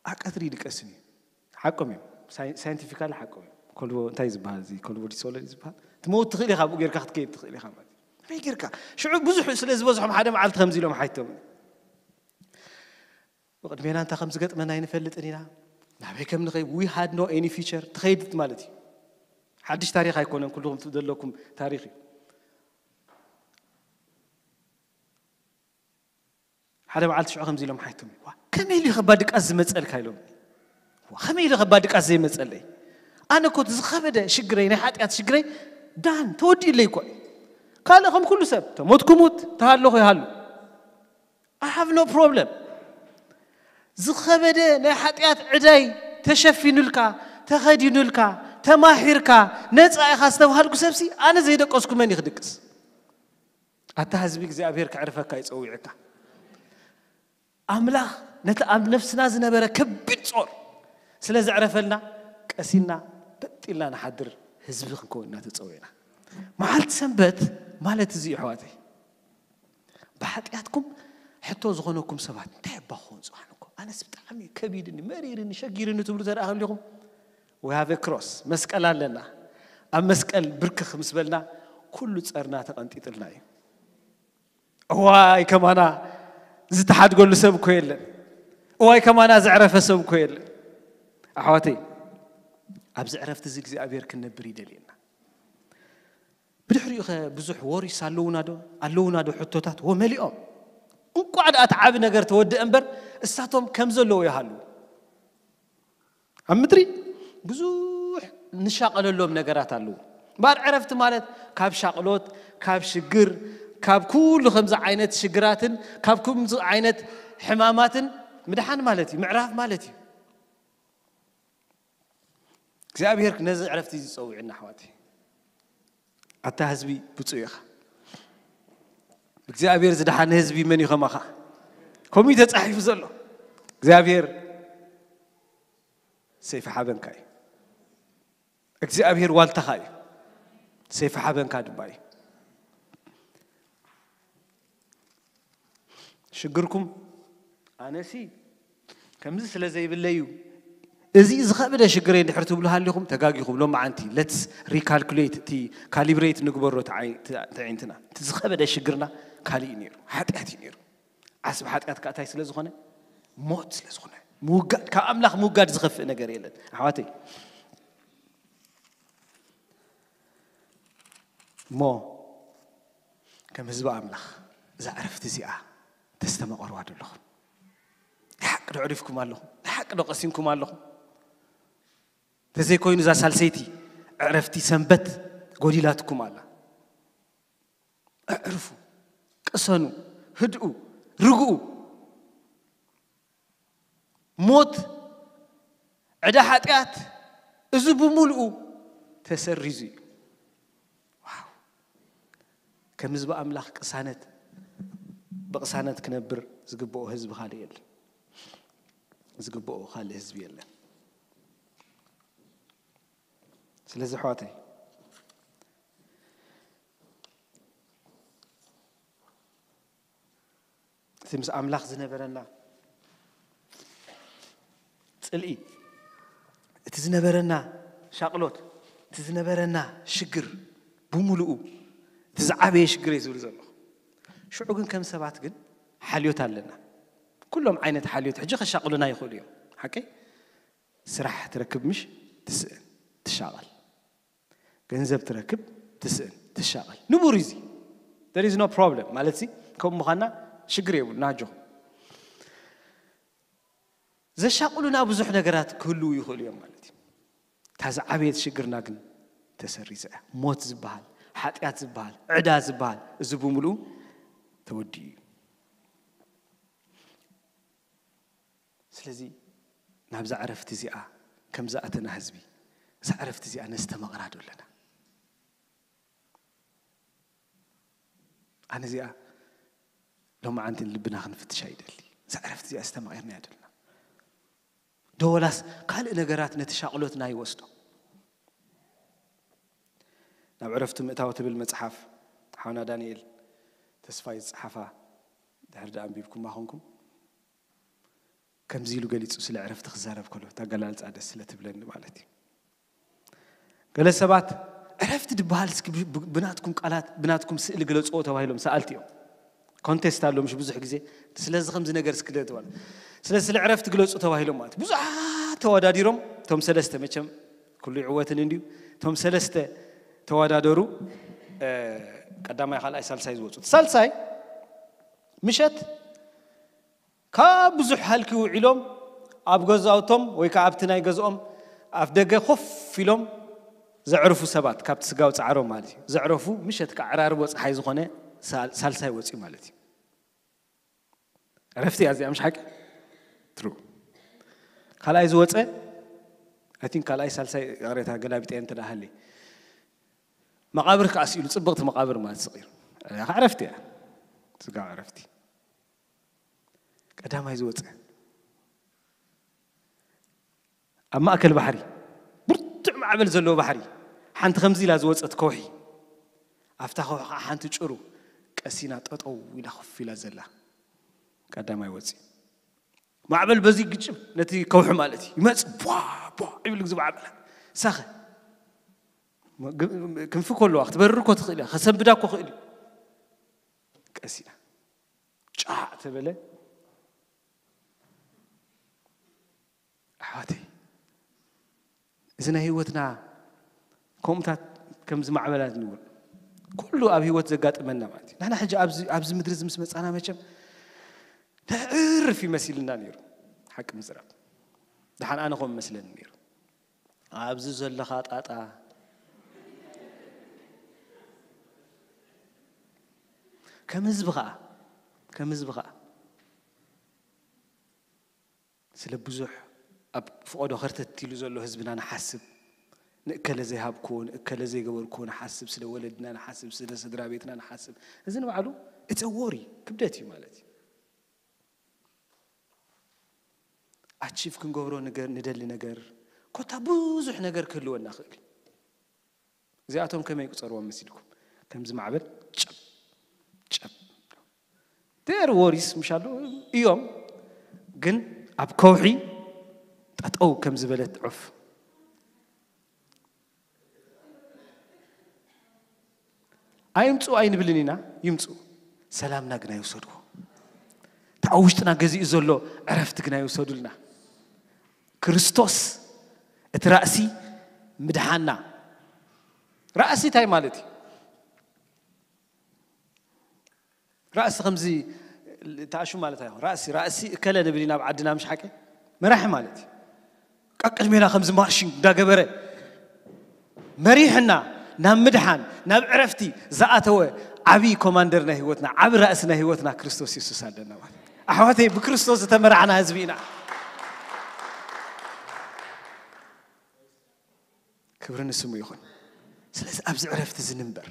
ኣብ ቀትሪ ይድቀስን እዩ። ሓቆም እዮም። ሳይ- ሳይንቲፊካሊ ሓቆም እዮም። ኮልቦ እንታይ ዝበሃል እዚ ኮልቦ ዲሶለር ዝበሃል? ትመውት ትኽእል ኢኻ፣ ብኡ ጌርካ ክትከይድ ትኽእል ኢኻ ማለት እዩ። ከመይ ጌርካ? ሽዑ ብዙሕ ስለ ዝበዝሖም ሓደ መዓልቲ ከምዚ ኢሎም ሓይቶም። ብቕድሜና እንታይ ከም ዝገጥመና ኣይንፈልጥን ኢና። ናበይ ከም ንኸይድ we had no any future ትኸይድ ማለት እዩ። ሓድሽ ታሪኽ ኣይኮነን፣ ኩልኹም ዘለኩም ታሪኽ እዩ። ሓደ መዓልቲ ሽዑ ከምዚ ኢሎም ሓይቶም፣ "ዋ፣ ከመይ ኢሉ ከባ ድቃስ ዝመጸልካ?" ኢሎም። "ዋ፣ ከመይ ኢሉ ከባ ድቃስ ዘይመጸለይ? ኣነ እኮ እቲ ዝኸበደ ሽግረይ፣ ናይ ሓጢኣት ሽግረይ ዳን ተወዲኡለይ እኮ እዩ። ካልእ ከም ኩሉ ሰብ ተሞትኩ ሙት፣ ተሃለኹ ይሃሉ። I have no problem። ዝኸበደ ናይ ሓጢኣት ዕዳይ ተሸፊኑልካ፣ ተኸዲኑልካ፣ ተማሂርካ፣ ነጻ ኢኻ ዝተባሃልኩ ሰብሲ ኣነ ዘይደቀስኩ መን እዩ ክድቅስ?" ኣታ ህዝቢ እግዚኣብሔር ክዕርፈካ ይጸውዕካ። ኣምላኽ ነቲ ኣብ ነፍስና ዝነበረ ከቢድ ጾር ስለ ዘዕረፈልና ቀሲና በጥ ኢልና ንሓድር ህዝቢ ክንከውን ኢና ተጸዊዕና። መዓልቲ ሰንበት ማለት እዚ እዩ ኣሕዋተይ። ብሓጢኣትኩም ሕቶ ዝኾነኩም ሰባት እንታይ እባ ክኸውን ጽባሕ ንግሆ? ኣነስ ብጣዕሚ ከቢድኒ መሪርኒ ሸጊርኒ ትብሉ ተደኣ ከሊኹም we have a cross መስቀል ኣለና። ኣብ መስቀል ብርክኽ ምስ በልና ኩሉ ጸርና ተቐንጢጥልና እዩ። እዋይ ከማና ዝተሓድገሉ ሰብ እኮ የለን። እዋይ ከማና ዘዕረፈ ሰብ እኮ የለን። ኣሕዋተይ ኣብዚ ዕረፍቲ እዚ እግዚኣብሔር ክንነብር ይደልየና። ብድሕሪኡ ኸ ብዙሕ ወሪስ ኣለውና ዶ ኣለውና ዶ ሕቶታት ወ መሊኦም። እንቋዕ ደኣ እቲ ዓቢ ነገር ተወደአ እምበር እሳቶም ከም ዘለዉ ይሃሉ። ኣብ ምድሪ ብዙሕ ንሻቐለሎም ነገራት ኣለዉ። እምበኣር ዕረፍቲ ማለት ካብ ሻቕሎት፣ ካብ ሽግር፣ ካብ ኩሉ ከምዚ ዓይነት ሽግራትን ካብ ከምዚ ዓይነት ሕማማትን ምድሓን ማለት እዩ፣ ምዕራፍ ማለት እዩ። እግዚኣብሔር ነዚ ዕረፍቲ እዚ ጸዊዕና ኣሕዋተይ። ኣታ ህዝቢ ብፁዕ ኢኻ። እግዚኣብሔር ዝደሓነ ህዝቢ መን እዩ ከማኻ? ከምኡ እዩ ተጻሒፉ ዘሎ። እግዚኣብሔር ሰይፊ ሓበንካ እዩ። እግዚኣብሔር ዋልታኻ እዩ። ሰይፊ ሓበንካ ድማ እዩ። ሽግርኩም ኣነሲ ከምዚ ስለ ዘይብለይ እዩ። እዚ ዝኸበደ ሽግረይ እንድሕር ትብሉ ሃሊኹም ተጋጊኹም። ሎም መዓንቲ let's recalculate እቲ calibrate ንግበሮ እቲ ዓይ- እቲ ኣዒንትና። እቲ ዝኸበደ ሽግርና ካልእ እዩ ነይሩ፣ ሓጢኣት እዩ ነይሩ። ዓስቢ ሓጢኣት ከኣ እንታይ ስለ ዝኾነ? ሞት ስለ ዝኾነ። ምውጋድ፣ ካብ ኣምላኽ ምውጋድ ዝኸፍእ ነገር የለን ኣሕዋተይ። እሞ ከም ህዝቢ ኣምላኽ እዛ ዕረፍቲ እዚኣ ተስተማቐርዋ ዶ ኣለኹም? ናይ ሓቂ ዶ ዕሪፍኩም ኣለኹም? ናይ ሓቂ ዶ ቀሲንኩም ኣለኹም? እንተዘይኮይኑ እዛ ሳልሰይቲ ዕረፍቲ ሰንበት ጎዲላትኩም ኣላ። ኣዕርፉ፣ ቅሰኑ፣ ህድኡ፣ ርግኡ። ሞት፣ ዕዳ ሓጢኣት፣ እዚ ብምልኡ ተሰሪዙ እዩ። ዋው! ከም ህዝቢ ኣምላኽ ቅሳነት፣ ብቕሳነት ክነብር ዝግብኦ ህዝቢ ካልእ የለን። ዝግብኦ ካልእ ህዝቢ የለን። ስለዚ ኣሕዋተይ፣ እቲ ምስ ኣምላኽ ዝነበረና ጽልኢ፣ እቲ ዝነበረና ሻቕሎት፣ እቲ ዝነበረና ሽግር ብምሉኡ፣ እቲ ዝዓበየ ሽግር እየ ዝብል ዘለኹ። ሽዑ ግን ከም ሰባት ግን ሓልዮት ኣለና። ኩሎም ዓይነት ሓልዮት ሕጂ ከሻቕሉና ይኽእሉ እዮም። ሓቀይ? ስራሕ ትረክብ ምሽ? ትስእን፣ ትሻቐል። ገንዘብ ትረክብ፣ ትስእን፣ ትሻቐል። ንቡር እዩ እዚ። There is no problem ማለት ሲ ከምኡ ምዃንና ሽግር የብሉ ናጆ። ዘሻቕሉና ብዙሕ ነገራት ክህልዉ ይኽእሉ እዮም ማለት እዩ። እታ ዝዓበየት ሽግርና ግን ተሰሪዛ እያ። ሞት ዝበሃል፣ ሓጢኣት ዝበሃል፣ ዕዳ ዝበሃል፣ እዚ ብምሉኡ ተወዲኡ እዩ። ስለዚ ናብዛ ዕረፍቲ እዚኣ ከም ዝኣተና ህዝቢ፣ እዛ ዕረፍቲ እዚኣ ነስተማቕራ ዶ ኣለና? ኣነ እዚኣ ሎማዓንቲ ልብና ክንፍትሻ ይደሊ። እዛ ዕረፍቲ እዚኣ ዝተማቒርና እያ ደልና ዶ ወላስ ካልእ ነገራት ነቲ ሻቕሎትና ይወስዶ? ናብ ዕረፍቲ ምእታው ትብል መጽሓፍ ሓውና ዳንኤል ተስፋይ ዝጸሓፋ ድሕር ዳ ኣንቢብኩማ ኾንኩም ከምዚ ኢሉ ገሊጹ። ስለ ዕረፍቲ ክዛረብ ከሎ እታ ኣገላልጻ ደስ ስለ ትብለኒ ማለት እዩ። ገለ ሰባት ዕረፍቲ ድበሃል እስኪ ብ- ብ- ብናትኩም ቃላት ብናትኩም ስእሊ ግለጽዎ ተባሂሎም ሰኣልቲ እዮም። ኮንቴስት ኣሎ ምሽ ብዙሕ ግዜ ስለዚ ከምዚ ነገር እስኪ ደ ተባለ። ስለዚ ስለ ዕረፍቲ ግለጹ ተባሂሎም ማለት ብዙሓት ተወዳዲሮም እቶም ሰለስተ መቸም ኩሉ ይዕወትን እንዲዩ። እቶም ሰለስተ ተወዳደሩ። ቀዳማይ ካልኣይ ሳልሳይ ዝወፁ ሳልሳይ ምሸት ካብ ብዙሕ ሃልኪ ውዒሎም ኣብ ገዛውቶም ወይ ከዓ ኣብቲ ናይ ገዝኦም ኣፍ ደገ ኮፍ ኢሎም ዘዕርፉ ሰባት ካብቲ ስጋዊ ፃዕሮም ማለት እዩ ዘዕረፉ ምሸት ከዓ ዕራርቦ ፀሓይ ዝኾነ ሳልሳይ ወፅኡ ማለት እዩ። ዕረፍቲ እያ እዚኣ ምሽ ሓቂ ትሩ ካልኣይ ዝወፀ I think ካልኣይ ሳልሳይ ሬታ ገላቢጠ እንተ ሃለ መቃብር ከዓ ስኢሉ ፅብቕቲ መቃብር ማለት ስቂሩ ዕረፍቲ እያ ስጋዊ ዕረፍቲ ቀዳማይ ዝወፀ ኣብ ማእከል ባሕሪ ብርቱዕ ማዕበል ዘለዎ ባሕሪ ሓንቲ ከምዚ ኢላ ዝወፀት ከውሒ ኣብታ ከውሒ ከዓ ሓንቲ ጭሩ ቀሲና ጠጠው ኢላ ኮፍ ኢላ ዘላ ቀዳማይ ወፂ ማዕበል በዚ ግጭም ነቲ ከውሒ ማለት እዩ ይመፅ ቧ ቧ ይብል ግዜ ማዕበል ሳኸ ክንፊ ከለዋ ክትበርር ኮ ትኽእል እያ ከሰንብዳ ኮ ክእል እዩ ቀሲና ጫዕ ተበለ ኣሕዋተይ እዚ ናይ ህይወትና ከምኡታት ከምዚ ማዕበላት ንብል ኩሉ ኣብ ህይወት ዘጋጥመና ማለት እዩ ንሕና ሕጂ ኣብዚ ምድሪ እዚ ምስ መፃና መቸም ነዕርፍ ይመሲልና ነይሩ ሓቂ ምዝራብ ድሓን ኣነ ከም መስለኒ ነይሩ ኣብዚ ዘለኻ ጣጣ ከም ህዝቢ ከዓ ከም ህዝቢ ከዓ ስለ ብዙሕ ኣብ ፍቐዶ ከርተት ኢሉ ዘሎ ህዝብና ንሓስብ ንእከለ ዘይሃብክዎ ንእከለ ዘይገበርክዎ ንሓስብ ስለ ወለድና ንሓስብ ስለ ስድራ ቤትና ንሓስብ እዚ ንባዕሉ እቲ ወሪ ክብደት እዩ ማለት እዩ ኣቺቭ ክንገብሮ ንደሊ ነገር ኮታ ብዙሕ ነገር ክህልወና ክእል እዚኣቶም ከመይ ይቁፀርዎም መሲልኩም ከምዚ ማዕበል ጨብ ጨብ ር ወሪስ ምሻሉ እዮም ግን ኣብ ከውሒ ጠጠው ከም ዝበለት ዑፍ ኣይምፁ ኣይንብልን ኢና ይምፁ ሰላምና ግና ይውሰድዎ እታ ውሽጥና ገዚኡ ዘሎ ዕረፍቲ ግና ይውሰዱልና ክርስቶስ እቲ ራእሲ ምድሓና ራእሲ እንታይ ማለት እዩ ራእሲ ከምዚ ተኣሹ ማለት ኣይኮን ራእሲ ራእሲ እከለ ንብል ኢና ኣብ ዓድና ምሽ ሓቂ መራሒ ማለት እዩ ቀቅድሜና ከምዚ ማርሽን እንዳገበረ መሪሕና ናብ ምድሓን ናብ ዕረፍቲ ዝኣተወ ዓብዪ ኮማንደር ናይ ህይወትና ዓብ ራእሲ ናይ ህይወትና ክርስቶስ የሱስ ኣለና ማለት ኣሕዋተይ ብክርስቶስ ዝተመራሕና ህዝቢ ኢና ክብሪ ንስሙ ይኹን ስለዚ ኣብዚ ዕረፍቲ እዚ ንንበር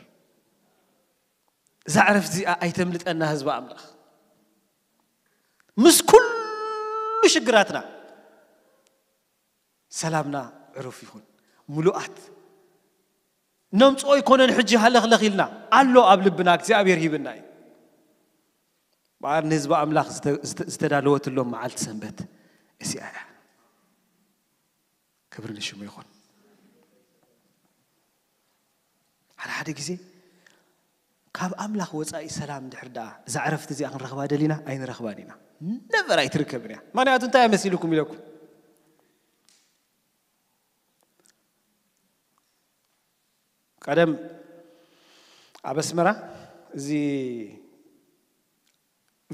እዛ ዕረፍቲ እዚኣ ኣይተምልጠና ህዝቢ ኣምላኽ ምስ ኩሉ ሽግራትና ሰላምና ዕሩፍ ይኹን ምሉኣት ነምፅኦ ኣይኮነን ሕጂ ሃለኽለኽ ኢልና ኣሎ ኣብ ልብና እግዚኣብሔር ሂብና እዩ በዓር ንህዝቢ ኣምላኽ ዝተዳለወትሎም መዓልቲ ሰንበት እዚኣ እያ ክብሪ ንሽሙ ይኹን ሓደ ሓደ ግዜ ካብ ኣምላኽ ወፃኢ ሰላም እንድሕር ደኣ እዛ ዕረፍቲ እዚኣ ክንረኽባ ደሊና ኣይንረኽባን ኢና ነበር ኣይትርከብን እያ ምክንያቱ እንታይ መሲልኩም ኢለኩም ቀደም ኣብ ኣስመራ እዚ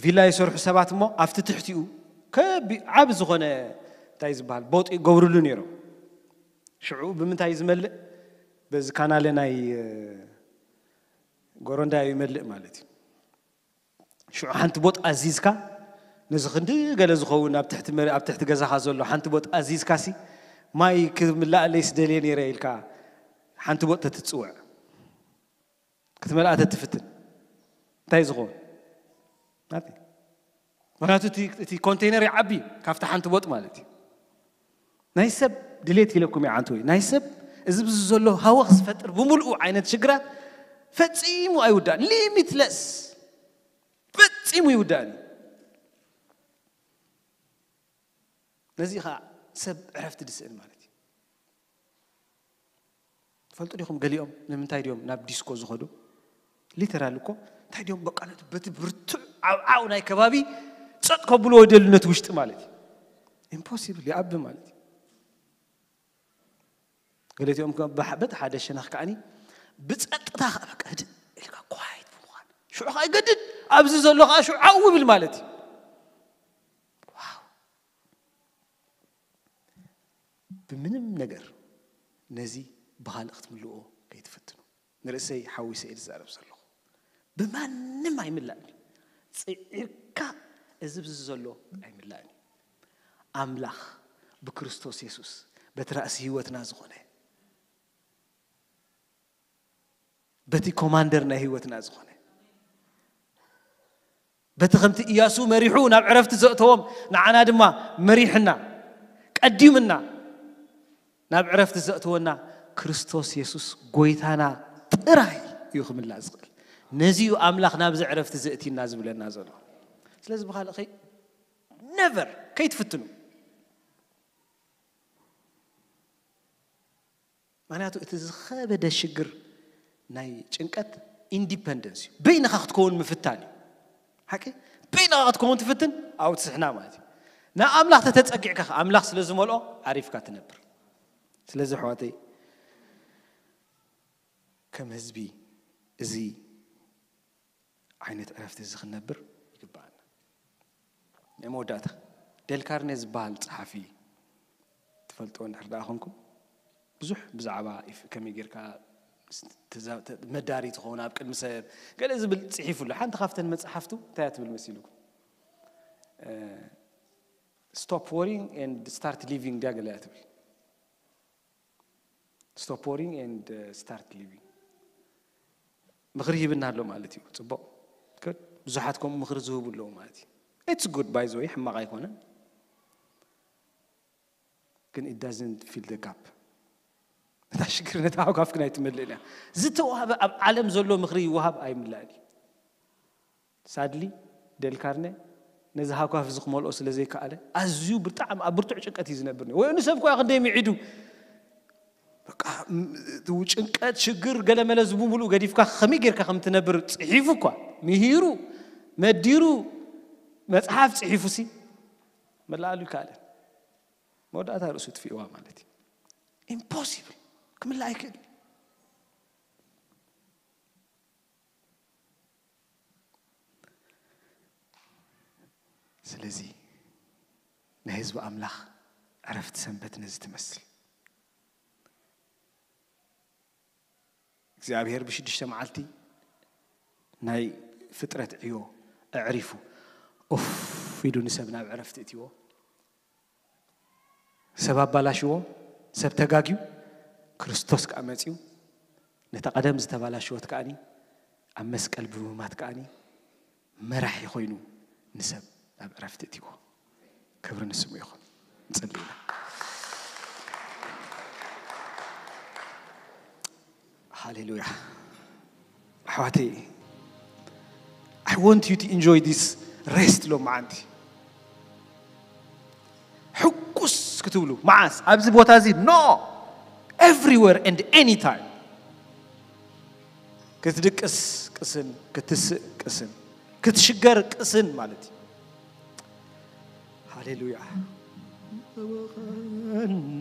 ቪላ ይሰርሑ ሰባት እሞ ኣብቲ ትሕቲኡ ከቢ ዓቢ ዝኾነ እንታይ ዝበሃል ቦጥ ይገብርሉ ነይሮም። ሽዑ ብምንታይ እዩ ዝመልእ? በዚ ካናለ ናይ ጎረንዳ እዩ ይመልእ ማለት እዩ። ሽዑ ሓንቲ ቦጥ ኣዚዝካ ነዚ ክንዲ ገለ ዝኸውን ኣብ ትሕቲ መረ- ኣብ ትሕቲ ገዛኻ ዘሎ ሓንቲ ቦጥ ኣዚዝካ ሲ ማይ ክምላእለይስ ደልየ ነይረ ኢልካ ሓንቲ ቦጥ ተትጽውዕ ክትመልኣ ተትፍትን እንታይ ዝኸውን ናቲ ምክንያቱ እቲ- እቲ ኮንቴነር ይዓቢ ካብቲ ሓንቲ ቦጥ ማለት እዩ ናይ ሰብ ድሌት ኢለኩም ይዓንት ወይ ናይ ሰብ እዚ ብዚ ዘሎ ሃወኽ ዝፈጥር ብምልኡ ዓይነት ሽግራት ፈፂሙ ኣይውዳእን ሊሚትለስ ፈፂሙ ይውዳእን ነዚ ከዓ ሰብ ዕረፍቲ ድስእን ማለት እዩ ትፈልጡ ዲኹም ገሊኦም ንምንታይ ድዮም ናብ ዲስኮ ዝኸዱ ሊተራል እኮ እንታይ ድዮም በቃ ነቲ በቲ ብርቱዕ ዓብዓው ናይ ከባቢ ፀጥ ከብልዎ ይደሉ ነቲ ውሽጢ ማለት እዩ ኢምፖሲብል ይኣቢ ማለት እዩ ገለቲኦም በቲ ሓደ ሸነኽ ከዓኒ ብፀጥታ ከዓ በቃ ህድእ ኢልካ ኳይት ብምዃን ሽዑ ከዓ ይገድድ ኣብዚ ዘሎ ከዓ ሽዑ ዓው ይብል ማለት እዩ ዋው ብምንም ነገር ነዚ ብኻልእ ክትምልኦ ከይትፍትኑ ንርእሰይ ሓዊሰ እየ ዝዛረብ ዘለኹ ብማንም ኣይምላእን እዩ ጽዒርካ እዚ ብዚ ዘሎ ኣይምላእን እዩ ኣምላኽ ብክርስቶስ የሱስ በቲ ራእሲ ህይወትና ዝኾነ በቲ ኮማንደር ናይ ህይወትና ዝኾነ በቲ ከምቲ ኢያሱ መሪሑ ናብ ዕረፍቲ ዘእተዎም ንዓና ድማ መሪሕና ቀዲምና ናብ ዕረፍቲ ዘእተወና ክርስቶስ የሱስ ጎይታና ጥራይ እዩ ክምላእ ዝኽእል ነዚ እዩ ኣምላኽ ናብዚ ዕረፍቲ ዘእቲና ዝብለና ዘሎ ስለዚ ብካልእ ኸይ ነቨር ከይትፍትኑ ምክንያቱ እቲ ዝኸበደ ሽግር ናይ ጭንቀት ኢንዲፐንደንስ እዩ በይንኻ ክትከውን ምፍታን እዩ ሓቂ በይንኻ ክትከውን ትፍትን ኣብኡ ትስሕና ማለት እዩ ንኣምላኽ ተተፀጊዕካ ኣምላኽ ስለ ዝመልኦ ዓሪፍካ ትነብር ስለዚ ኣሕዋተይ ከም ህዝቢ እዚ ዓይነት ዕረፍቲ እዚ ክንነብር ይግባኣና ናይ መወዳእታ ደልካርኔ ዝበሃል ፀሓፊ ትፈልጥዎ እንድሕር ደኣ ኮንኩም ብዙሕ ብዛዕባ ከመይ ጌርካ መዳሪ ትኸውን ኣብ ቅድሚ ሰብ ገለ ዝብል ፅሒፉ ኣሎ ሓንቲ ካብተን መፅሓፍቱ እንታይ ትብል መሲልኩም stop worrying and start living ድያ ገለ እያ ትብል stop worrying and start living ምኽሪ ሂብና ኣሎ ማለት እዩ ፅቡቕ ብዙሓት ከምኡ ምኽሪ ዝህቡ ኣለዉ ማለት እዩ it's good by the way ሕማቕ ኣይኮነን ግን it doesn't fill the gap ነታ ሽግር ነታ ሃጓፍ ግን ኣይትመልእን እያ ዝተዋህበ ኣብ ዓለም ዘሎ ምኽሪ ይወሃብ ኣይምላእን እዩ ሳድሊ ደልካርነ ነዚ ሃጓፍ እዚ ክመልኦ ስለ ዘይከኣለ ኣዝዩ ብጣዕሚ ኣብ ብርቱዕ ጭንቀት እዩ ዝነብር ወይ ንሰብ ኮያ ክንደይ ምዒዱ ጭንቀት ሽግር ገለመለ ዝብምሉ ገዲፍካ ከመይ ጌርካ ከም ትነብር ጽሒፉ እኳ ምሂሩ መዲሩ መጽሓፍ ጽሒፉ ሲ መላኣሉ ይከኣለ መወዳእታ ርእሱ ትፍእዋ ማለት እዩ ኢምፖሲብል ክምላ ኣይክእል ስለዚ ናይ ህዝቢ ኣምላኽ ዕረፍቲ ሰንበት ነዚ ትመስል እግዚኣብሔር ብሽዱሽተ መዓልቲ ናይ ፍጥረት ዕዮ ኣዕሪፉ ኡፍ ኢሉ ንሰብ ናብ ዕረፍቲ እትዎ ሰብ ኣባላሽዎ ሰብ ተጋግዩ ክርስቶስ ከዓ መፅዩ ነታ ቀደም ዝተባላሽወት ከዓኒ ኣብ መስቀል ብምማት ከዓኒ መራሒ ኮይኑ ንሰብ ናብ ዕረፍቲ እትዎ ክብሪ ንስሙ ይኹን ንፅሊ ኢና ሃሌሉያ ኣሕዋተይ I want you to enjoy this rest ሎመዓንቲ ሕጉስ ክትብሉ መዓስ ኣብዚ ቦታ እዚ no everywhere and anytime ክትድቅስ ቅስን ክትስእ ቅስን ክትሽገር ቅስን ማለት እዩ ሃሌሉያ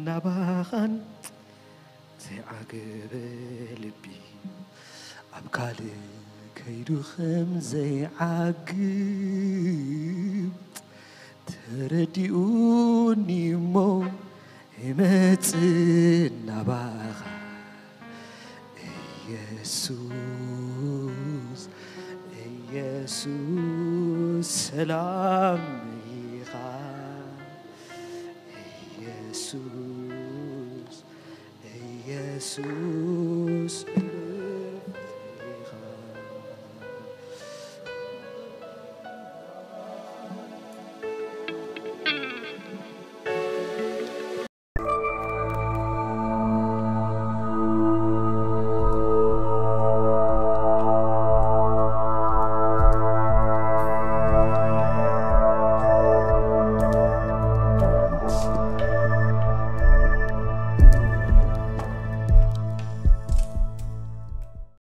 ናባኻን ዘይዓገበ ልቢ ኣብ ካልእ ከይዱ ከም ዘይዓግብ ተረዲኡኒ እሞ ይመጽእ ናባኻ። ኢየሱስ፣ ኢየሱስ ሰላም ኢኻ። ኢየሱስ፣ ኢየሱስ